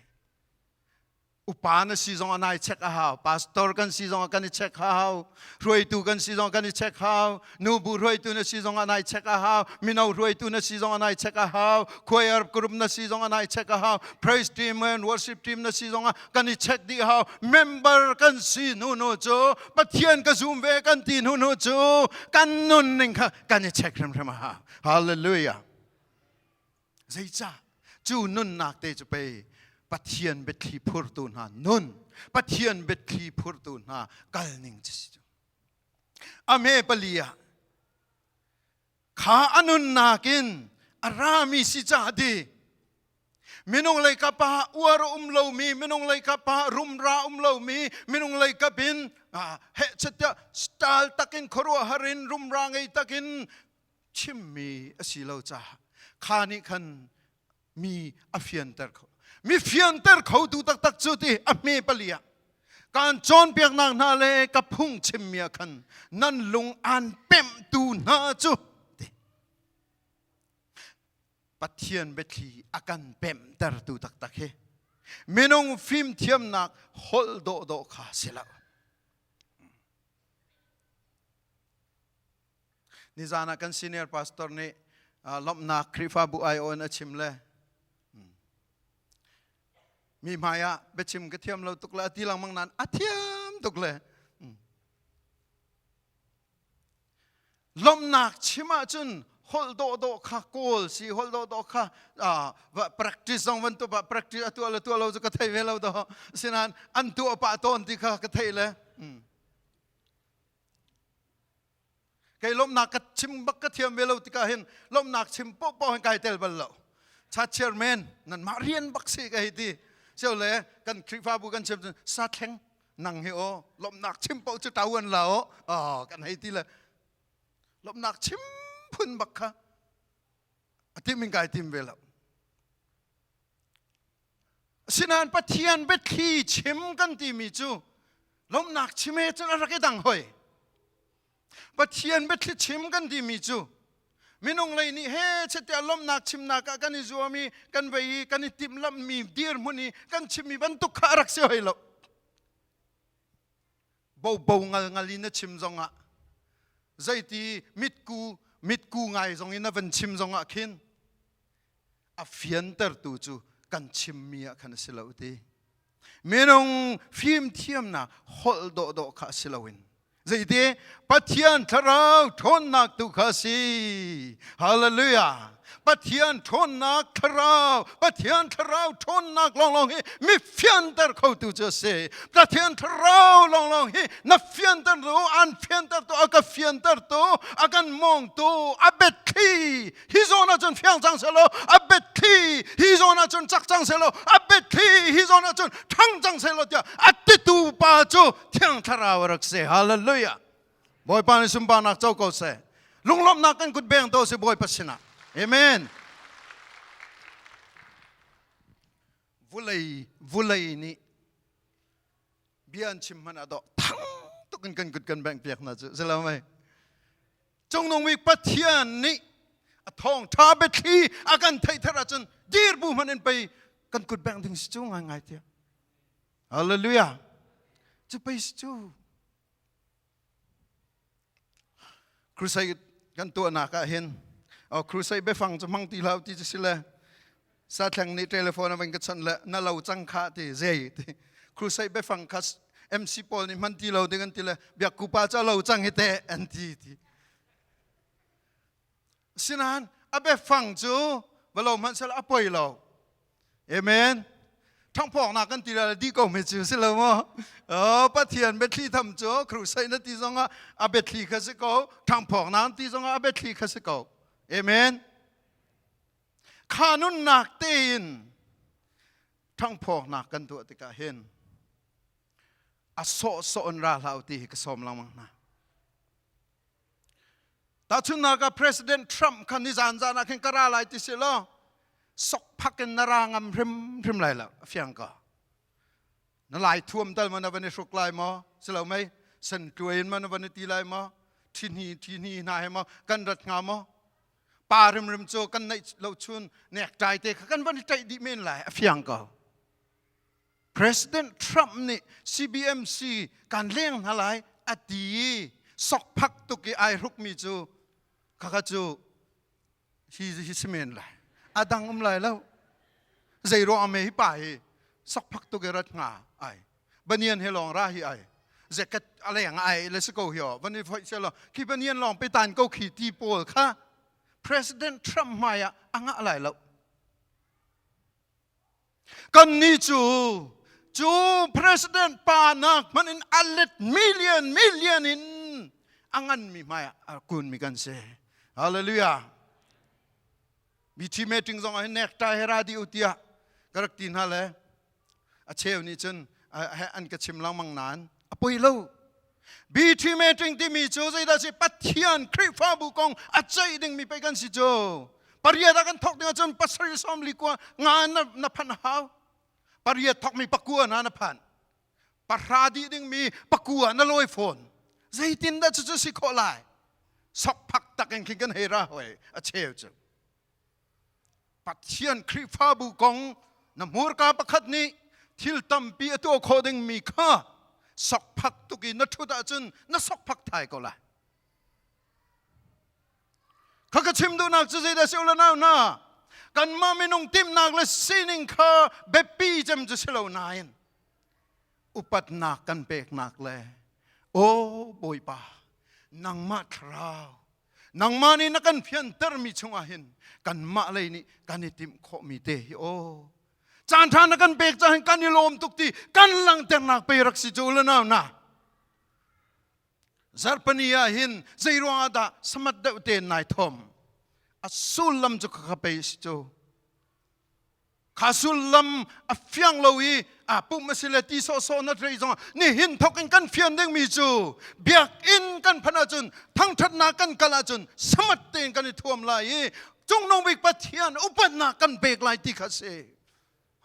Upa na si zong ah nai check a hau, pastor kan si zong ah kan i check hau, hruaitu kan si zong ah kan i check hau, nubu hruaitu na si zong ah nai check a hau, mino hruaitu na si zong ah nai check a hau, choir group na si zong ah nai check a hau, praise team and worship team na si zong ah kan i check dih hau member kan si hnu hnu cu Pathian ka zum ve kan ti hnu hnu cu kan nun ning kha kan i check hrimhrim a hau hallelujah zeicah cu nunnak te cu pei Pathian biathli phurtu hna nun Pathian biathli phurtu hna kal ning cu si cu a me pali ah kha a nunnak in a rami si cah di minung lei kap ah uar a um lomi minung lei kap ah rumra um lomi minung lei kap in heh chet style takin khuaruahhar in rumra ngei takin chimmi a si lo caah kha nih khan mi a fianter kho mi fianter khotu taktak cu ti a hme pali ah kaan cawnpiaknak hna le ka phung chimmi ah khan nan lung aan pemhtu hna cu ti Pathian biathli a kan pemhtertu taktak hi minung fimthiamnak holh dawhdawh kha si lo. Nizan ah kan senior pastor nih lawmhnak Khrihfabu aiawh in a chim le mi hmai ah biachim ka thiam lo tuk le a ti lengmang nain a thiam tuk le Lawmhnak chim ahcun holh dawhdawh kha kawl si holh dawhdawh kha practice zong van tuah practice a tuah le tuah lo cu ka thei ve lo do sinain an tuah pah tawn ti kha ka thei le kei lawmhnak ka chim bak ka thiam ve lo tikah hin lawmhnak chim paohpaoh hin kai tel bal lo cha chairman nan mah rian bak si ka hei ti sio le kan Khrihfabu kan chim cun sa thleng nang hi aw lawmhnak chim paoh cu tauan la aw kan hei ti le lawmhnak chim phun bak kha a tim in kai tim ve lo asinain Pathian biathli chim kan timi cu lawmhnak chim he cun a rak i dang hoi Pathian biathli chim kan timi cu minung lei nih he chetiah lawmhnak chimnak ah kan i zuam i kan vei i kan i timhlamhmi dirhmun i kan chimmi bantuk kha a rak si hoi lo. Bobo ngal ngal in na chim zongah zeiti mitku mitku ngai zong in na van chim zongah khin a fiantertu cu kan chimmi ah khan a si lo ti. Minung fimthiamnak holh dawhdawh kha a si loin zeiti Pathian thlarau ṭhawnnak tu kha a si. Hallelujah! Pathian ṭhawnnak thlarau, Pathian thlarau ṭhawnnak lawnglawng hi mi fianter khotu cu a si. Pathian thlarau lawnglawng. lawnglawng hi na fianter tu, an fianter tu, a ka fianter tu, a kan mawng tu, a biathli hi zawn ahcun fiang cang selaw, a biathli hi zawn ahcun cak cang selaw, a biathli hi zawn ahcun ṭhang cang selaw tiah a titu pa cu Thiang Thlarau a rak si. Hallelujah. Bawipa nih sunparnak co ko seh. Lunglawmhnak kan kut beng to si Bawipa sinah. Amen. Vulei vulei nih bia an chim hmanh ah dawh thang tuk in kan kut kan bengh piak hna cu si lo mei? Cungnung bik Pathian nih a thawngṭha biathli a kan theihter ahcun dir bu hmanh in pei kan kut bengh ding si cu ngaingai tiah. Hallelujah. Cu pei si cu. Crusade kan tuahnak ah hin crusade biafang cu hmang ti hlah ti cu si le sathleng nih telephone a van ka chawnh le na lo cang kha ti zei ti crusade biafang kha MC pawl nih hman ti lo ding an ti le biakku pa cu a lo cang hi te an ti ti. Sinain a biafang cu va lo hmanh sel a poi lo. Amen. Ṭhangphawknak kan ti le di ko me cu si lo maw? Oh, Pathian biathli tham cu crusade na ti zongah a biathli kha si ko, ṭhangphawknak ti zongah a biathli kha si ko. Amen. Kha nunnak tein ṭhangphawknak kan tuah tikah hin a sawhsawh in ra hlah u ti hi ka sawm lengmang hna. Tahchunhnak ah President Trump kha nizan zan ah khin ka ra lai ti si law sokphak in na ra ngam hrimhrim lai lo a fiang ko. Na lai thuam tal ma na van i hruk lai maw? Si lo mei? Sen tluai in ma na van i ti lai maw? Thihni thihni hna he maw kan rat hnga maw? Pa rimrim cu kan neih lo chun nektai te kha kan van i ṭaih dih men lai a fiang ko. President Trump nih CBMC kan leng hna lai a ti i sokphak tuk i ai hrukmi cu khakha cu hi hi si men lai a dang um lai lo zei ruang me hi pa hi sokphak tuk i rat hnga ai banian he lawng ra hi ai zekat a leng ai le si ko hi o van i foih se lo khi banian lawng pe tan ko khi ti pawl kha President Trump hmai ah a ngah lai lo. Kannih cu cu president pa nak hmanh in a let million million in a nganmi hmai ah a kunmi kan si. Hallelujah. BT meeting zong ah hin necktie he ra dih u tiah ka rak ti hna le a cheu nih cun an ka chim lengmang nain a poi lo. BT meeting timi cu zeidah si Pathian Khrihfabu kong a ceih dingmi pei kan si cu. Pariat ah kan thawk ding ahcun pasarih sawm li kua nga na, na phanh hau. Pariat thawkmi pakua na na phan. Pahra dih dingmi pakua na lawi fawn. Zeitin dah cucu si khawh lai? Sokphak tak in khin kan hei ra hoi a cheu cu. Pathian Khrihfabu kong na hmurka pakhat nih thil tampi a tuah khawh dingmi kha sokphak tuk i na ṭhut ahcun na sokphak thai ko lai. Kha ka chim duhnak cu zeidah si u le nau hna, kanmah minung timhnak le sining kha biapi cem cu si lo nain upatnak kan peknak le aw Bawipa nangmah thlarau nangmah nih na kan fiantermi chungah hin kanmah lei nih kan i timh khawhmi te hi aw caan ṭha na kan pek caah kan i lawm tuk ti kan langhternak pe rak si cu le nau na zarhpani ah hin zei ruangah dah samat deuh tein nai thom a sullam cu khakha pei si cu Kha sullam a fiang lo i a pum a si le ti sawhsawh na rei zong nihin thok in kan fian dingmi cu biakinn kan phanh ahcun thangṭhatnak kan kal ahcun samat tein kan i thuam lai i cungnung bik Pathian upatnak kan pek lai ti kha si.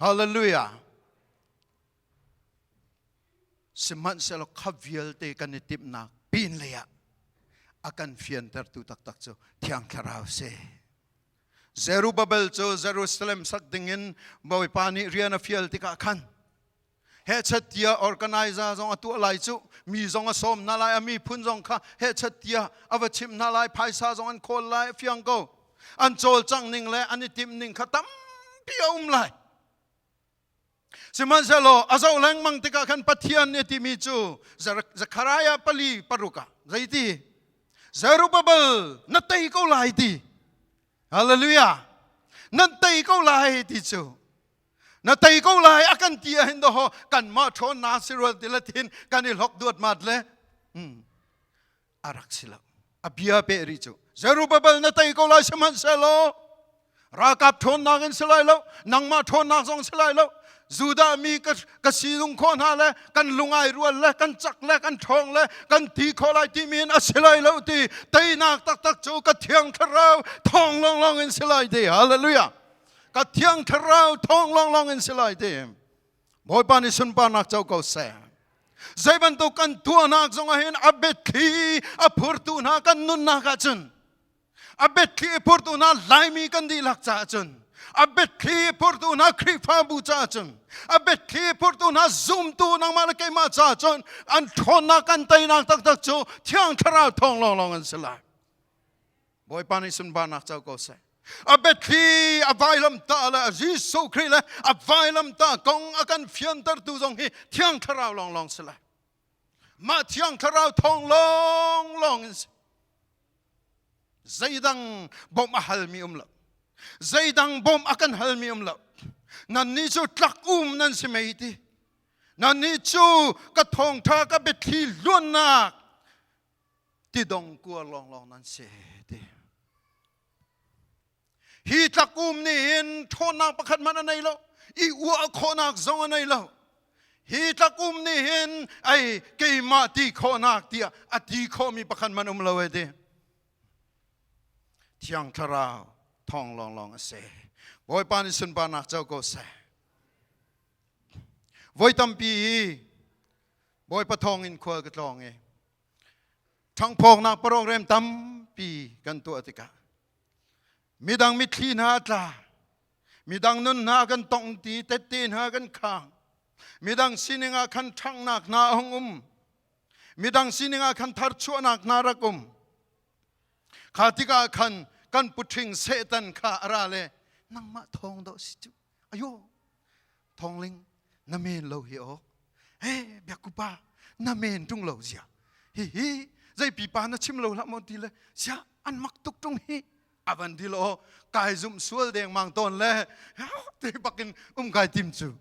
Hallelujah. Sihmanhsehlaw kha vialte kan i timhnak pin lei ah a kan fiantertu taktak cu Thiang Thlarau si. Zerubbabel cu Jerusalem sak dingin Bawipa nih rian a fial tikah khan hehchet tiah organizer zong a tuah lai cu mi zong a sawm hna lai a miphun zong kha hehchet tiah a va chimh hna lai phaisa zong an khawl lai a fiang ko an cawlcangh ning le an i timh ning kha tampi a um lai. Sihmanhsehlaw a zoh lengmang tikah khan Pathian nih a timi cu Zekhariah pali paruk ah zeiti Zerubbabel na tei ko lai ti. Hallelujah. Nan tei ko lai ti cu. Na tei ko lai a kan ti ahhin daw kanmah ṭhawnnak si rual ti le thin kan i hlok duat mat le a rak si lo. A bia peh rih cu. Zerubbabel na tei ko lai sihmanhsehlaw ralkap ṭhawnnak in si lai lo, nangmah ṭhawnnak zong si lai lo. Judah mi ka, ka silung khawh hna le kan lungai rual le kan cak le kan ṭhawng le kan ti khawh lai timi in a si lai lo ti teinak taktak cu ka thiang thlarau thawng lawnglawng in si lai ti. Hallelujah. Ka thiang thlarau thawng lawnglawng in si lai ti. Bawipa nih sunparnak co ko seh. Zei bantuk kan tuahnak zong ah hin a biathli a phurtu hna kan nunnak ah cun a biathli a phurtu hna Laimi kan dihlak caah cun a biathli a phurtu hna Khrihfabu caah cun a biathli a phurtu hna zumtu nangmah le keimah caah cun an ṭhawnnak kan teinak taktak cu Thiang Thlarau thawng lawnglawng an si lai. Bawipa nih sunparnak co ko seh. A biathli a vailamtah le Jesuh Khrih le a vailamtah kong a kan fiantertu zong hi Thiang Thlarau lawnglawng si lai. Mah Thiang Thlarau thawng lawnglawng in si. Zeidang bawmh a halmi um lo. Zeidang bawmh a kan halmi um lo. Nannih cu tlak um nan si mei ti. Nannih cu ka thawngtha ka biathli luannak tidong kuar lawnglawng nan si ti. Hi tlakum nih hin ṭhawnnak pakhat hmanh a nei lo. I uah khawhnak zong a nei lo. Hi tlakum nih hin ei keimah ti khawhnak tiah a ti khawhmi pakhat hmanh um lo e ti. Thiang Thlarau thawng lawnglawng a si. Bawipa nih sunparnak co ko seh. Voi tampi hi Bawipa thawng in khual ka tlawng i ṭhangphawknak program tampi kan tuah tikah midang mitthli hna a tla midang nun hna kan tong ti tette hna kan khang midang sining ah khan ṭhanghnak hna a hung um midang sining ah khan tharchuahnak hna rak um kha tikah khan kan puṭhing Satan kha a ra le nangmah thawng dawh si cu ayo thawngling na men lo hi awk he biakkupa na men ṭung lo zia hi hi zei pipa na chim lo hlah maw ti le sia an mak tuk ṭung hi avan di lo kai zum sual deng mang ton le te bakin um kai tim cu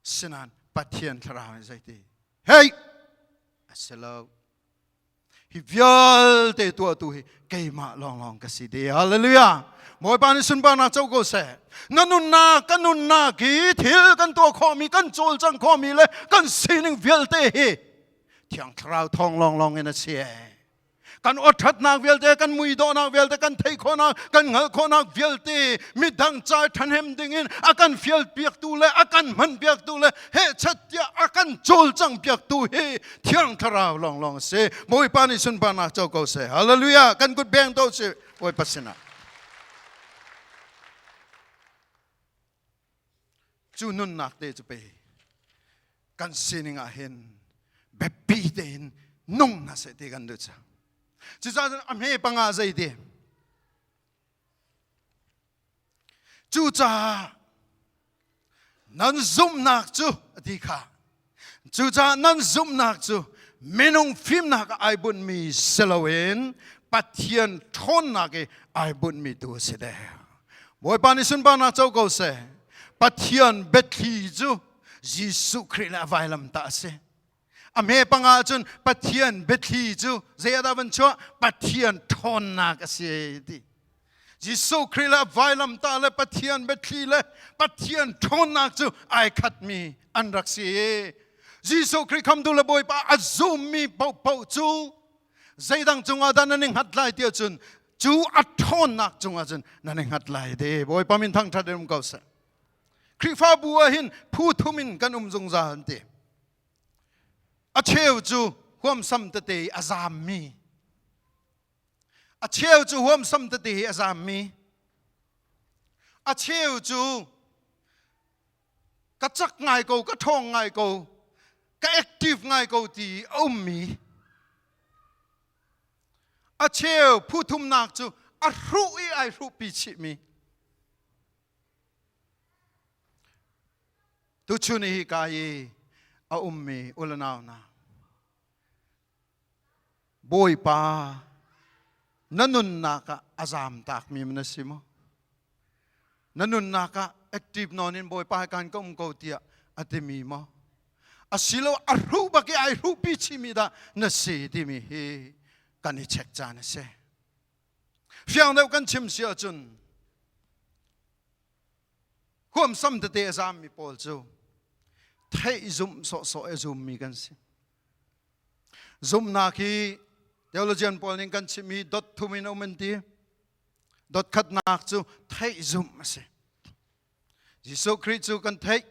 sinan Pathian thlarau nih zei ti hey asilo Hi vialte tuahtu hi keimah lawnglawng ka si de. Hallelujah. Bawipa nih sunparnak co ko seh. Na nunnak, ka nunnak hi thil kan tuah khawhmi, kan cawlcangh khawhmi le kan sining vialte hi Thiang Thlarau thawng lawnglawng in a si. Kan awṭhatnak vialte, kan muidawhnak vialte, kan theih khawhnak, kan hngalh khawhnak vialte midang ca ṭhahnem dingin a kan fialpiaktu le a kan hmanpiaktu le hehchat tiah a kan cawlcanghpiaktu hi Thiang Thlarau lawnglawng a si. Bawipa nih sunparnak co ko seh. Hallelujah. Kan kut beng to si Bawipa sinah. Cu nunnak te cu pe kan sining ah hin biapi tein nung hna seh ti kan duh cang. Cucaah a hme panga zei ti Cucaah nan zumhnak cu a ti kha. Cucaah nan zumhnak cu minung fimnak ah ai bunhmi si loin Pathian ṭhawnnak i ai bunhmi tu a si deuh. Bawipa nih sunparnak co ko seh. Pathian biathli cu Jesuh Khrih le a vailamtah a si. A hme panga cun Pathian biathli cu zei ah dah van chuah? Pathian ṭhawnnak a si ti. Jesuh Khrih le vailamtah le Pathian biathli le Pathian ṭhawnnak cu ai khatmi an rak si. Jesuh Khrih khamtu le Bawipa a zummi paohpaoh cu zeidang cungah dah nan i hngat lai ti ahcun cu a ṭhawnnak cungah cun nan i hngat lai te. Bawipa min thangṭhat in um ko seh. Khrihfabu ah hin phu thum in kan um zungzal an ti. A cheu cu huamsam tete i a zaammi. A cheu cu huamsam tete i a zaammi. A cheu cu ka cak ngai ko, ka ṭhawng ngai ko, ka active ngai ko ti a ummi. A cheu phu thumnak cu a hruh i ai hruhpi chihmi. Tuchun i hika i a ummi u le nau hna, Bawipa na nunnak ah a zamtakmi na si maw? Na nunnak ah active nawn in Bawipa he kan ka um ko tiah a timi maw? Asilo a hruh bak i ai hruhpi chimi dah na si timi hi kan i check caan a si. Fiang deuh kan chim si ahcun huamsam tete a zaammi pawl cu theih zumh sawhsawh a zummi kan si. Zumhnak hi theologian pawl nih kan chimmi dot thum in um an ti. Dot khatnak cu theih zumh a si. Jesuh Khrih cu kan theih,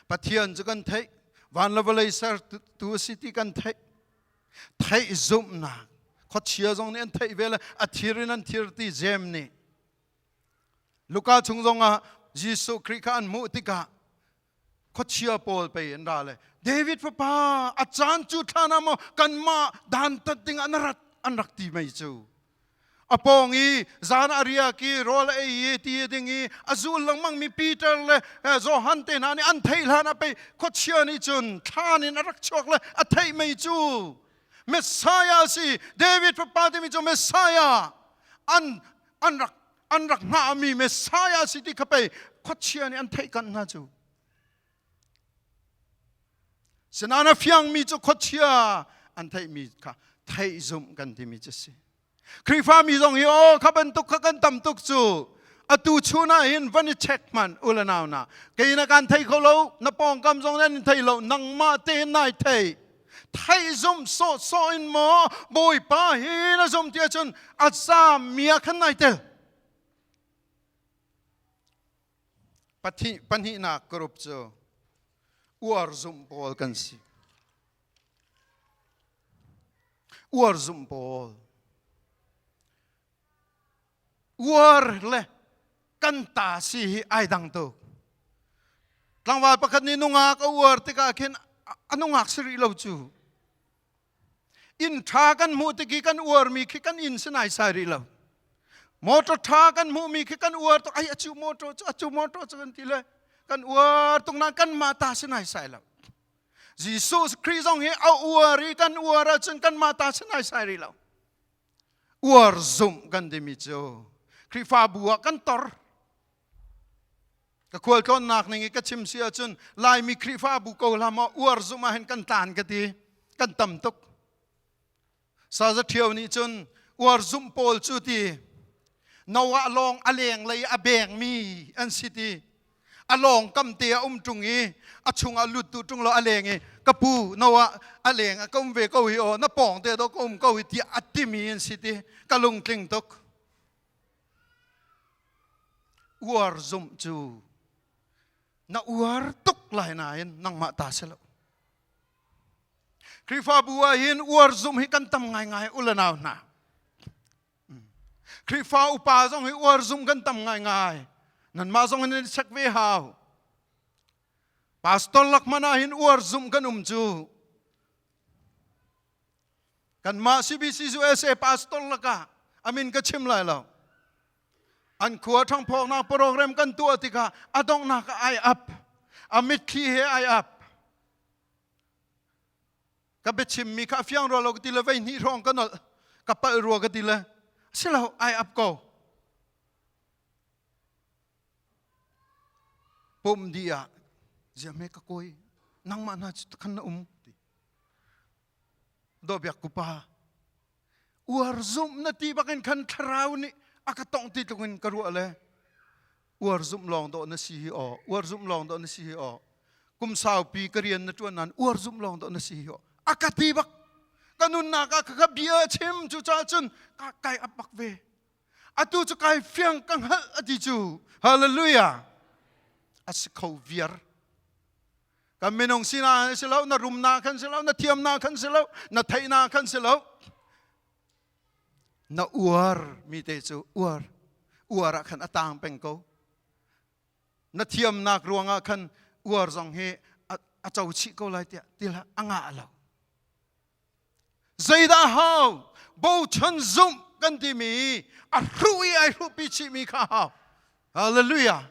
Pathian cu kan theih, van le vawlei sertu a si ti kan theih. Theih zumhnak khuachia zong nih an theih ve le a thir in an thir ti Jeim nih. Luka chung zongah Jesuh Khrih kha an hmuh tikah khuachia pawl pei an ra le David fapa a caan cu thlan ah maw kanmah dantat ding ah na rat an rak ti mei cu a pawng i zan a riak i rawl a ei i ti a ding i a zul lengmang mi Peter le Johan te hna nih an theih hlan ah pei khuachia nih cun thlan in a rak chuak le a theih mei cu Messiah si David fapa timi cu Messiah an an rak an rak hngahmi Messiah si ti kha pei khuachia nih an theih kanh hna cu. Sinain a fiangmi cu khuachia an theihmi kha theih zumh kan timi cu si. Khrihfami zong hi aw kha bantuk kha kan tam tuk cu atu chun ah hin van i check hmanh u le nau na kei na kan thei kho lo na pawngkam zong nan in thei lo nangmah te nai thei theih zumh sawhsawh in maw Bawipa hi na zumh ti ahcun a zaammi ah khan nai tel. Pahnihnak group cu uar zumh pawl kan si. Uar zumh pawl. Uar le kan ta si hi ai dang tuk. Tlangval pakhat nih nungak a uar tikah khin a nungak si rih lo cu. Inn ṭha kan hmuh tik i kan uarmi khi kan inn si naisai rih lo. Motor ṭha kan hmuhmi khi kan uar tuk ai acu motor cu acu motor cu kan ti le kan uar tuk nain kanmah ta si naisai lo. Jesuh Khrih zong hi a uar i kan uar ahcun kanmah ta si naisai rih lo. Uar zumh kan timi cu Khrihfabu ah kan tor. Ka khualtlawnnak ning i ka chim si ahcun Laimi Khrihfabu ko hlah maw uar zumh ah hin kan tlan ka ti. Kan tam tuk. Saza Ṭhio nih cun uar zumh pawl cu ti Noah lawng a lenglei a bengmi an si ti. A lawng kam te a um ṭung i a chungah lut tu ṭung lo a leng i ka pu Noah a leng ah ka um ve ko hi aw na pawng te do ka um ko hi tiah a timi an si ti ka lungtling tuk. Uar zumh cu na uar tuk lai nain nangmah ta si lo. Khrihfabu ah hin uar zumh hi kan tam ngaingai u le nau hna. Khrihfa upa zong hi uar zumh kan tam ngaingai. Nanmah zong in check ve hau. Pastor lak hmanh ah hin uar zumh kan um cu. Kanmah CBC USA pastor lakah amin ka chim lai lo. An khua ṭhangphawknak program kan tuah tikah a donghnak ah ai ap. A mitthli he ai ap. Ka biachimmi kha a fiang rua lo ka ti le vei hnih hrawng ka nolh ka palh rua ka ti le si lo ai ap ko. Pum dih ah ziahme ka kawi nangmah hna cu khan na um ti. Dawbiak kupa uar zumh na ti bakin khan thlarau nih a ka tongh ti tluk in ka ruah le uar zumh lawng dawh na si hi aw uar zumh lawng dawh na si hi aw kum saupi ka rian na ṭuan nain uar zumh lawng dawh na si hi aw a ka ti bak ka nunnak ah ka bia chim cu ca cun ka kai ap bak ve atu cu kai fiang ka hngalh a ti cu hallelujah a si kho viar kan minung sinak si lo na rumnak khan si lo na thiamnak khan si lo na theihnak khan si lo na uar mi te cu uar uar ah khan a tang peng ko na thiamnak ruangah khan uar zong hi a co chih ko lai tiah ti hlah a ngah lo zeidah hau bochan zumh kan timi a hruh i ai hruhpi chihmi kha hau hallelujah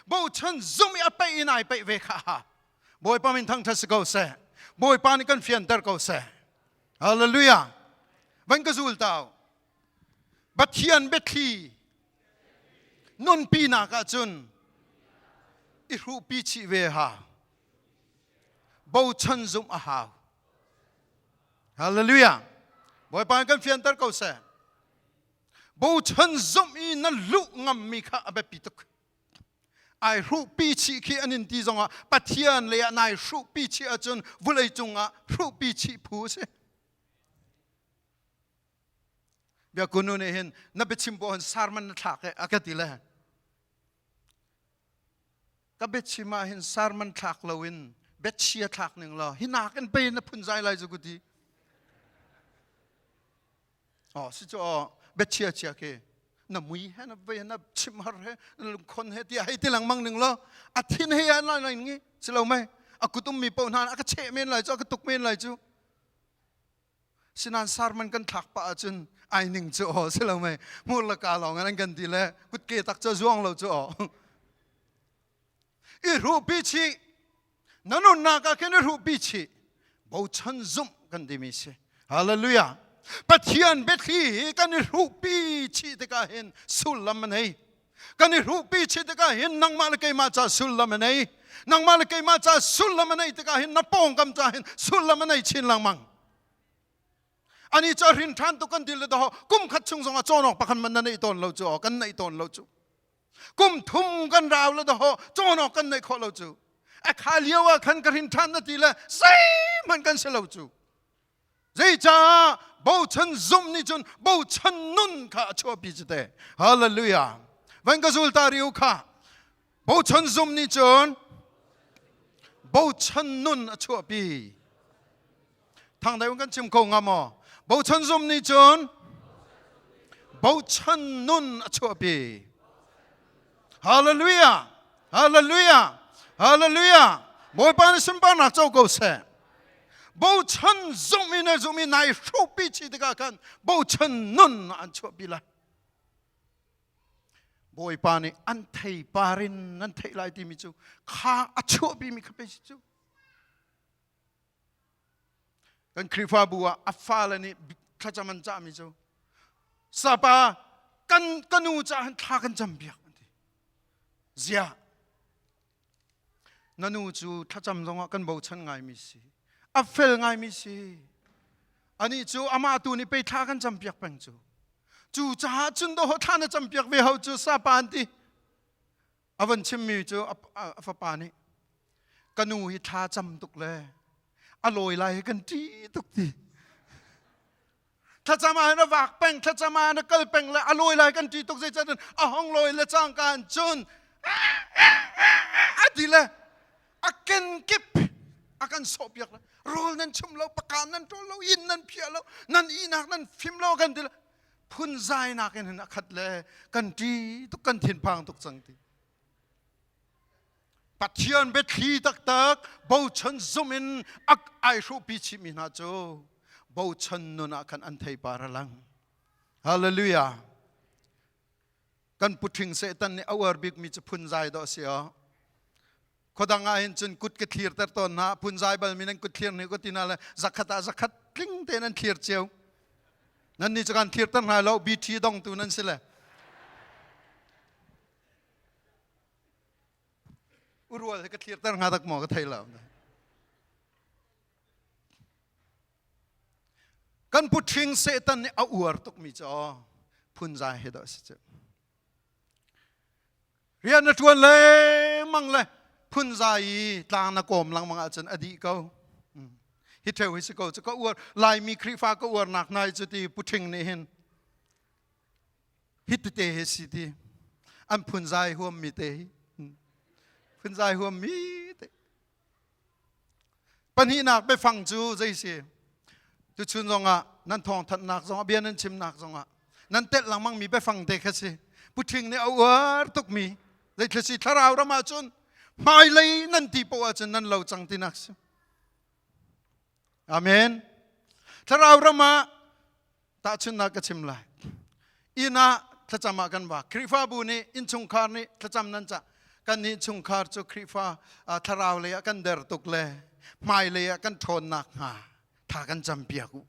bochan zumh i a peih in ai peih ve kha hau bawipa min thangṭhat si ko seh bawipa nih kan fianter ko seh Hallelujah. Van ka zul tau. Pathian biathli nunpi nak ahcun i hruhpi chih ve hau. Bochan zumh a hau. Hallelujah. Bawipa kan fianter ko seh. Bochan zumh i na luh ngammi kha a biapi tuk. Ai hruhpi chih khi an in ti zongah Pathian lei ah nai hruhpi chih ahcun vulei cungah hruhpi chih phu a si. Biakunu nih hin na biachim paoh hin sarman na thlak e a ka ti le. Ka biachim ah hin sarman thlak loin biachia thlak ning law hi nak in pei na phunzai lai zu ku ti. Oh si cu aw biachia chia khi na mui he na vei na chim har he na lungkhon he tiah hei ti lengmang ning law a thin he an lai lai ngi si lo mei a kutum mi paoh hna a ka cheh men lai cu a ka tuk men lai cu. Sinan sarman kan thlak pah ahcun ai ning cu aw si lo mei hmur le ka lawng in an kan ti le kutke tak cu zuang lo cu aw. I hruhpi chih na nunnak ah khin i hruhpi chih bochan zumh kan timi si. Hallelujah. Pathian biathli hi kan i hruhpi chih tikah hin sullam a nei. Kan i hruhpi chih tikah hin nangmah le keimah ca sullam a nei. Nangmah le keimah ca sullam a nei tikah hin na pawngkam ca hin sullam a nei chin lengmang. Ani cu a hrin ṭhan tuk kan ti le daw kum khat chung zongah cawn awk pakhat man na neih tawn lo cu aw kan neih tawn lo cu. Kum thum kan rau le daw cawn awk kan neih khawh lo cu. A kha lio ah khan ka hrin ṭhan na ti le zeihmanh kan si lo cu. Zeicah bochan zumh nih cun bochan nun kha a chuahpi cu te. Hallelujah. Van ka zul ta riu kha. Bochan zumh nih cun bochan nun a chuahpi. Thang dai kan chim kho nga maw? Bochan zumh nih cun bochan nun a chuahpi. Hallelujah. Hallelujah. Hallelujah. Bawipa nih sunparnak co ko seh. Bochan zumh in a zumh i nai hruhpi chih tikah khan bochan nun an chuahpi lai. Bawipa nih an theipar in nan theih lai timi cu kha a chuahpimi kha pei si cu. Kan Khrihfabu ah a fale nih thlacam an cahmi cu sapa kan ka nu caah hin thla kan cam piak an ti. Ziah na nu cu thlacam zongah kan bochan ngaimi si a fel ngaimi si anih cu amah tu nih pei thla kan campiak peng cu cu caah cun dawh thla na campiak ve ho cu sapa an ti a van chimmi cu a fapa nih ka nu hi thla cam tuk le a lawi lai hi kan ṭih tuk ti thlacam ah hin a vak peng thlacam ah hin a kal peng le a lawi lai kan ṭih tuk zeicahtiah a hong lawi le cangka in cun a ti le a kenkip a kan sawhpiak le rawl nan chum lo pakan nan ṭawl lo inn nan phiah lo nan ihnak nan fim lo kan ti le phunzainak in hin a khat le kan ṭi tuk kan thinphang tuk cang ti Pathian biathli taktak bochan zum in ai hruhpi chihmi hna cu bochan nun ah khan an theipar a lang. Hallelujah. Kan puṭhing Satan nih a uar bikmi cu phunzai dawh a si aw. Khuadang ah hin cun kut ka thlirter tawn hna phunzai balmi nan kut thlir ni ka ti hna le zakhat ah zakhat tling tein an thlir cio. Nan nih cu kan thlirter hna lo BT dongtu nan si le. Urual he ka thlirter hnga tak maw ka thei lo. Kan puṭhing Satan nih a uar tukmi cu aw phunzai he dah a si cu. Rian na ṭuan lengmang le phunzai i tlang na kawm lengmang ahcun a dih ko. Hi ṭheu hi si ko cu ka uar Laimi Khrihfa ka uarnak hna hi cu ti puṭhing nih hin hi tete hi si ti an phunzai huammi te hi phunzai huammi te Pahnihnak biafang cu zei si? Tuchun zongah nan thawngthanhnak zongah bia nan chimnak zongah nan telh lengmangmi biafang te kha si. Puṭhing nih a uar tukmi zeithil si thlarau ram ahcun hmailei nan ti poah ahcun nan lo cang tinak si. Amen. Thlarau ram ah Tahchunhnak ka chim lai. Inn ah thlacam ah kan vak. Khrihfabu nih innchungkhar nih thlacam nan cah. Kan nih chungkhar cu Khrihfa thlarau lei ah kan der tuk le hmailei ah kan ṭhawnnak hnga tha kan campiak u.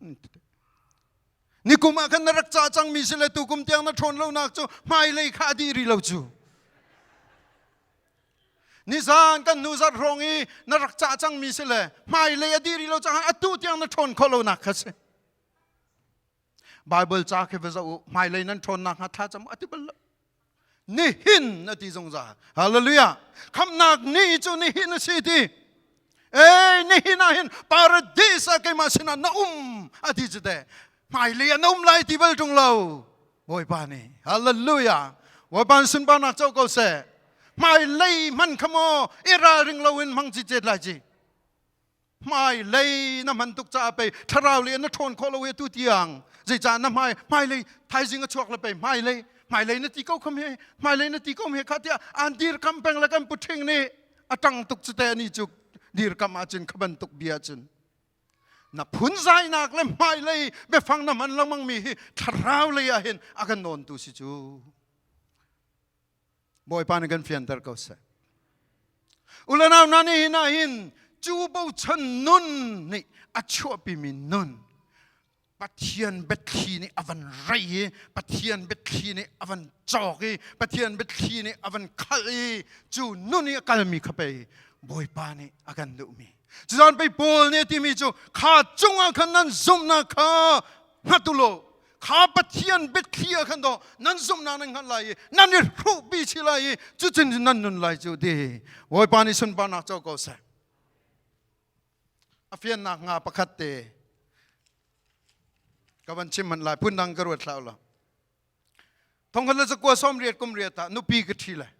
Nikum ah khan na rak cah cangmi si le tukum tiang na ṭhawn lonak cu hmailei kha a dih rih lo cu. Nizan kan hnu zarh hrawng i na rak cah cangmi si le hmailei a dih rih lo caah atu tiang na ṭhawn khawh lonak kha si. Bible ca khi va zoh u hmailei nan ṭhawnnak hnga thla cam a ti bal lo. Nihin a ti zungzal. Hallelujah. Khamnak ni cu nihin a si ti. Ei nihin ah hin paradis ah keimah sinah na um a ti cu teh. Hmailei ah na um lai ti bal ṭung lo. Bawipa nih hallelujah Bawipa sunparnak co ko seh hmailei hman kha maw i ralring loin hmang cicet lai ci hmailei na hman tuk caah pei thlarau le na ṭhawn khawh lo i tu tiang zeicah na hmai hmailei thaizing a chuak le pei hmailei hmailei na ti ko kham he hmailei na ti ko he kha tiah an dirkam peng le kan puṭhing nih a ṭang tuk cu te ani cu dirkam ahcun kha bantuk bia cun Na phunzainak le hmailei biafang na hman lengmangmi hi thlarau lei ah hin a kan nawntu si cu. Bawipa nih kan fianter ko seh. Ulanau na nih hin ah hin cu bochan nun nih a chuahpimi nun Pathian biathli nih a van rei i Pathian biathli nih a van cawk i Pathian biathli nih a van khalh i cu nun i a kalmi kha pei Bawipa nih a kan duhmi. Cuzan pei Paul nih a timi cu kha cungah khan nan zumhnak kha hngat u law kha Pathian biathli ah khan daw nan zumhnak nan hngalh lai i nan i hruhpi chih lai i cucun nan nun lai cu ti Bawipa nih sunparnak co ko seh. A fiannak nga pakhat te ka van chim hmanh lai phundang ka ruat hlah lo. Thongkhat le zakua 80 kum riat ah nupi ka ṭhi lai.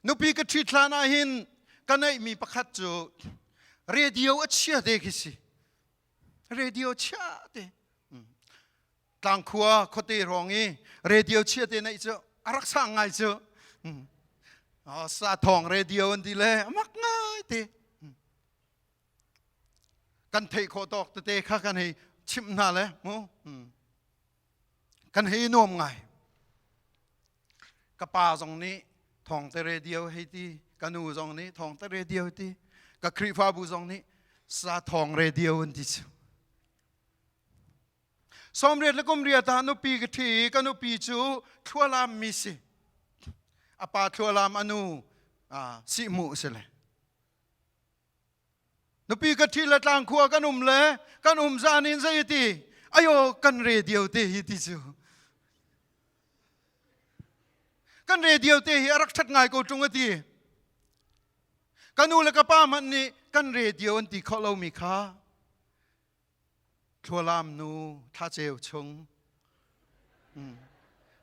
Nupi ka ṭhit hlan ah hin ka neihmi pakhat cu radio a chia te khi si. Radio chia te. Tlangkhua khuate hrawng i radio chia te neih cu a rak sang ngai cu. Sa thawng radio an ti le a mak ngai te. Kan theih khawh tawk tete kha kan hei chimh hna le mu. Kan hei nuam ngai. Ka pa zong nih thawngte radio hei ti, ka nu zong nih thawngte radio ti, ka Khrihfabu zong nih sa thawng radio an ti cu. 80 le kum riat ah nupi ka ṭhi i ka nupi cu thlualam mi si. A pa thlualam a nu sihmuh si le. Nupi ka ṭhi le tlangkhua kan um le kan um zan in zei ti ayo kan radio te hi ti cu kan radio te hi a rak ṭhat ngai ko ṭung a ti ka nu le ka pa hmanh nih kan radio an ti khawh lomi kha Thlualam nu thlaceu chung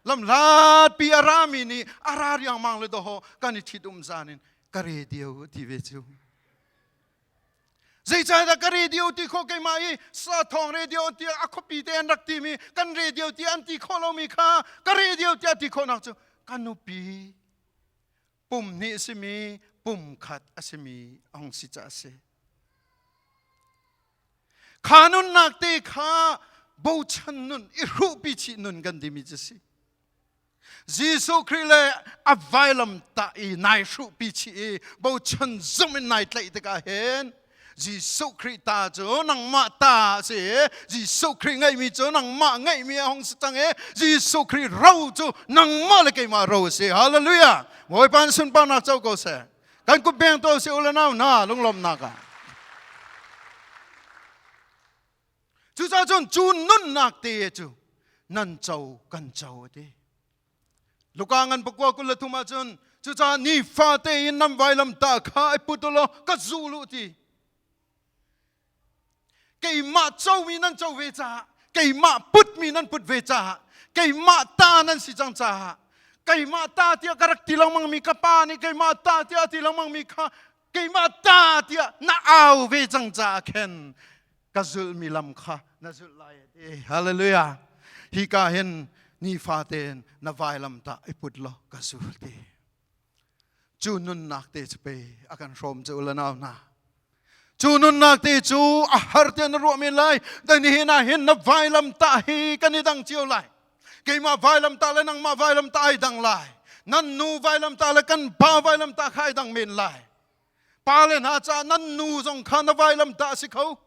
lamhlatpi a rami nih a ra riangmang le dawhaw kan i ṭhit um zan in ka radio ti ve cu. Zeicahdah ka radio ti khawh keimah i sa thawng radio ti a khuapi te an rak timi kan radio ti an ti khawh lomi kha ka radio tiah ti khawhnak cu ka nupi pum hnih a simi pum khat a simi a hung si caah a si. Kha nunnak te kha bochan nun i hruhpi chih nun kan timi cu si. Jesuh Khrih le a vailam tah i nai hruhpi chih i bochan zum in nai tlaih tikah hin Jesuh Khrih ta cu nangmah ta a si i Jesuh Khrih ngeihmi cu nangmah ngeihmi a hung si cang i Jesuh Khrih ro cu nangmah le keimah ro a si. Hallelujah! Bawipa sunparnak co ko seh. Kan kut beng to si u le nau hna lunglawmhnak ah. Cucaah cun cu nunnak te cu nan co kan co a ti. Luka ngan pakua 23 ah cun cucaah nifate in nan vailamtah kha i put u law ka zul u ti. Keimah comi nan co ve caah keimah putmi nan put ve caah keimah ta nan si cang caah keimah ta tiah ka rak ti lengmangmi ka pa nih keimah ta tiah a ti lengmangmi kha keimah ta tiah na au ve cang caah khin ka zulhmi lam kha na zulh lai a ti. Hallelujah. Hi ka hin nifate in na vailam tah i put law ka zul ti. Cu nunnak te cu pe a kan hrawm cu u le nau hna. Cu nunnak te cu a har tiah na ruah men lai. Dai nihin ah hin na vailam tah hi kan i dang cio lai. Keimah vailam tah le nangmah vailam tah ai dang lai. Nan nu vailam tah le kan pa vailam tah kha ai dang men lai. Pale hna caah nan nu zong kha na vailam tah a si kho.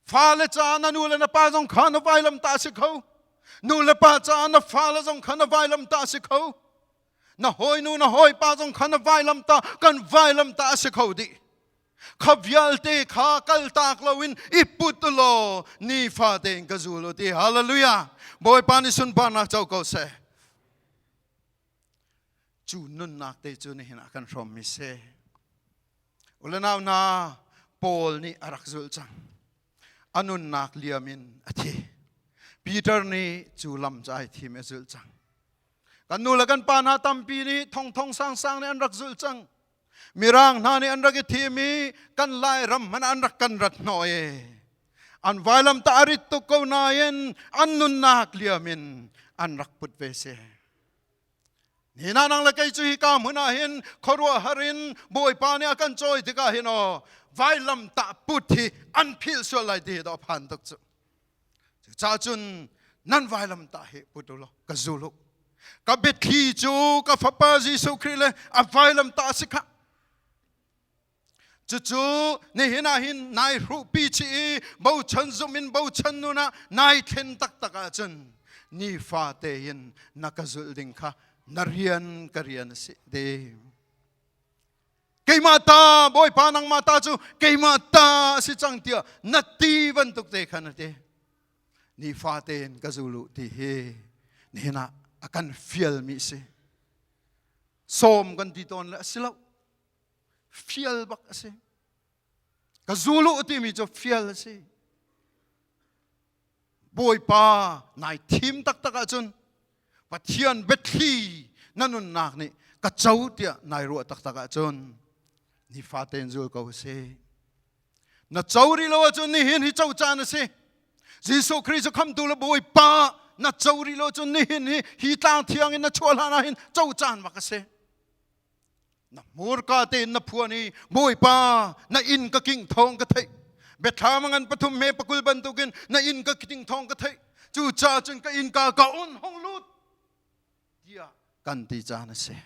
Fale caah na nu le na pa zong kha na vailam tah a si kho. Nu le pa caah na fale zong kha na vailam tah a si kho. Na hawinu na hawipa zong kha na vailamtah kan vailamtah a si kho dih. Kha vialte kha kaltak loin i put law nifa tein ka zul u ti. Hallelujah. Bawipa nih sunparnak co ko seh. Cu nunnak te cu nihin ah kan hrawmmi si. Ulenau hna, Paul nih a rak zulh cang. A nunnak liam in a thi. Peter nih cu lam cu ai thim i a zulh cang. Kan nu le kan pa hna tampi nih thongthong sangsang nih an rak zulh cang. Mirang hna nih an rak i thim i kan Lairam hmanh an rak kan rat hnawh i an vailam ta a rit tuk ko nain an nunnak liam in an rak put ve si. Nina nang le kei cu hi ka hmun ah hin khuaruahhar in Bawipa nih a kan cawi tikah hin aw vailam tah put hi an philh sual lai ti hi dawh phan tuk cu. Cucaah cun nan vailam tah hi put u law ka zul u. Ka biathli cu ka fapa Jesuh Khrih le a vailam tah a si khah. Cucu nihin ah hin nai hruhpi chih i bochan zumh in bochan nun ah nai thlen taktak ahcun nifa tein na ka zulh ding kha na rian ka rian a si ti. Keimah ta Bawipa nangmah ta cu keimah ta a si cang tiah na ti bantuk te khan a ti. Nifa tein ka zul u ti hi nihin ah a kan fialmi a si. Sawm kan ti tawn le a si lo. Fial bak a si. Ka zul u timi cu fial a si. Bawipa nai thim taktak ahcun Pathian biathli na nunnak nih ka co tiah nai ruah taktak ahcun nifate in zul ko si. Na co rih lo ahcun nihin hi co caan a si. Jesuh Khrih cu khamtu le Bawipa na co rih lo ahcun nihin hi hi tlang thiang in na chuah hlan ah hin co caan bak a si. Na hmurka tein na phuan i Bawipa na inn ka king thawng ka theih. Biathlam ngan pathum me pakul bantukin na inn ka king thawng ka theih. Cucaah cun ka innka ka on hong lut tiah kan ti caan a si.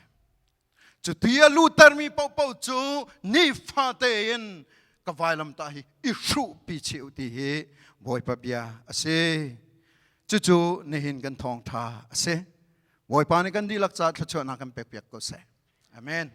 Cu ti a luhtermi paohpaoh cu nifa tein ka vailamtah hi i hruhpi chih u ti hi Bawipa bia a si. Cucu nihin kan thawngṭha a si. Bawipa nih kan dihlak caah thluachuahnak kan pekpiak ko seh. Amen.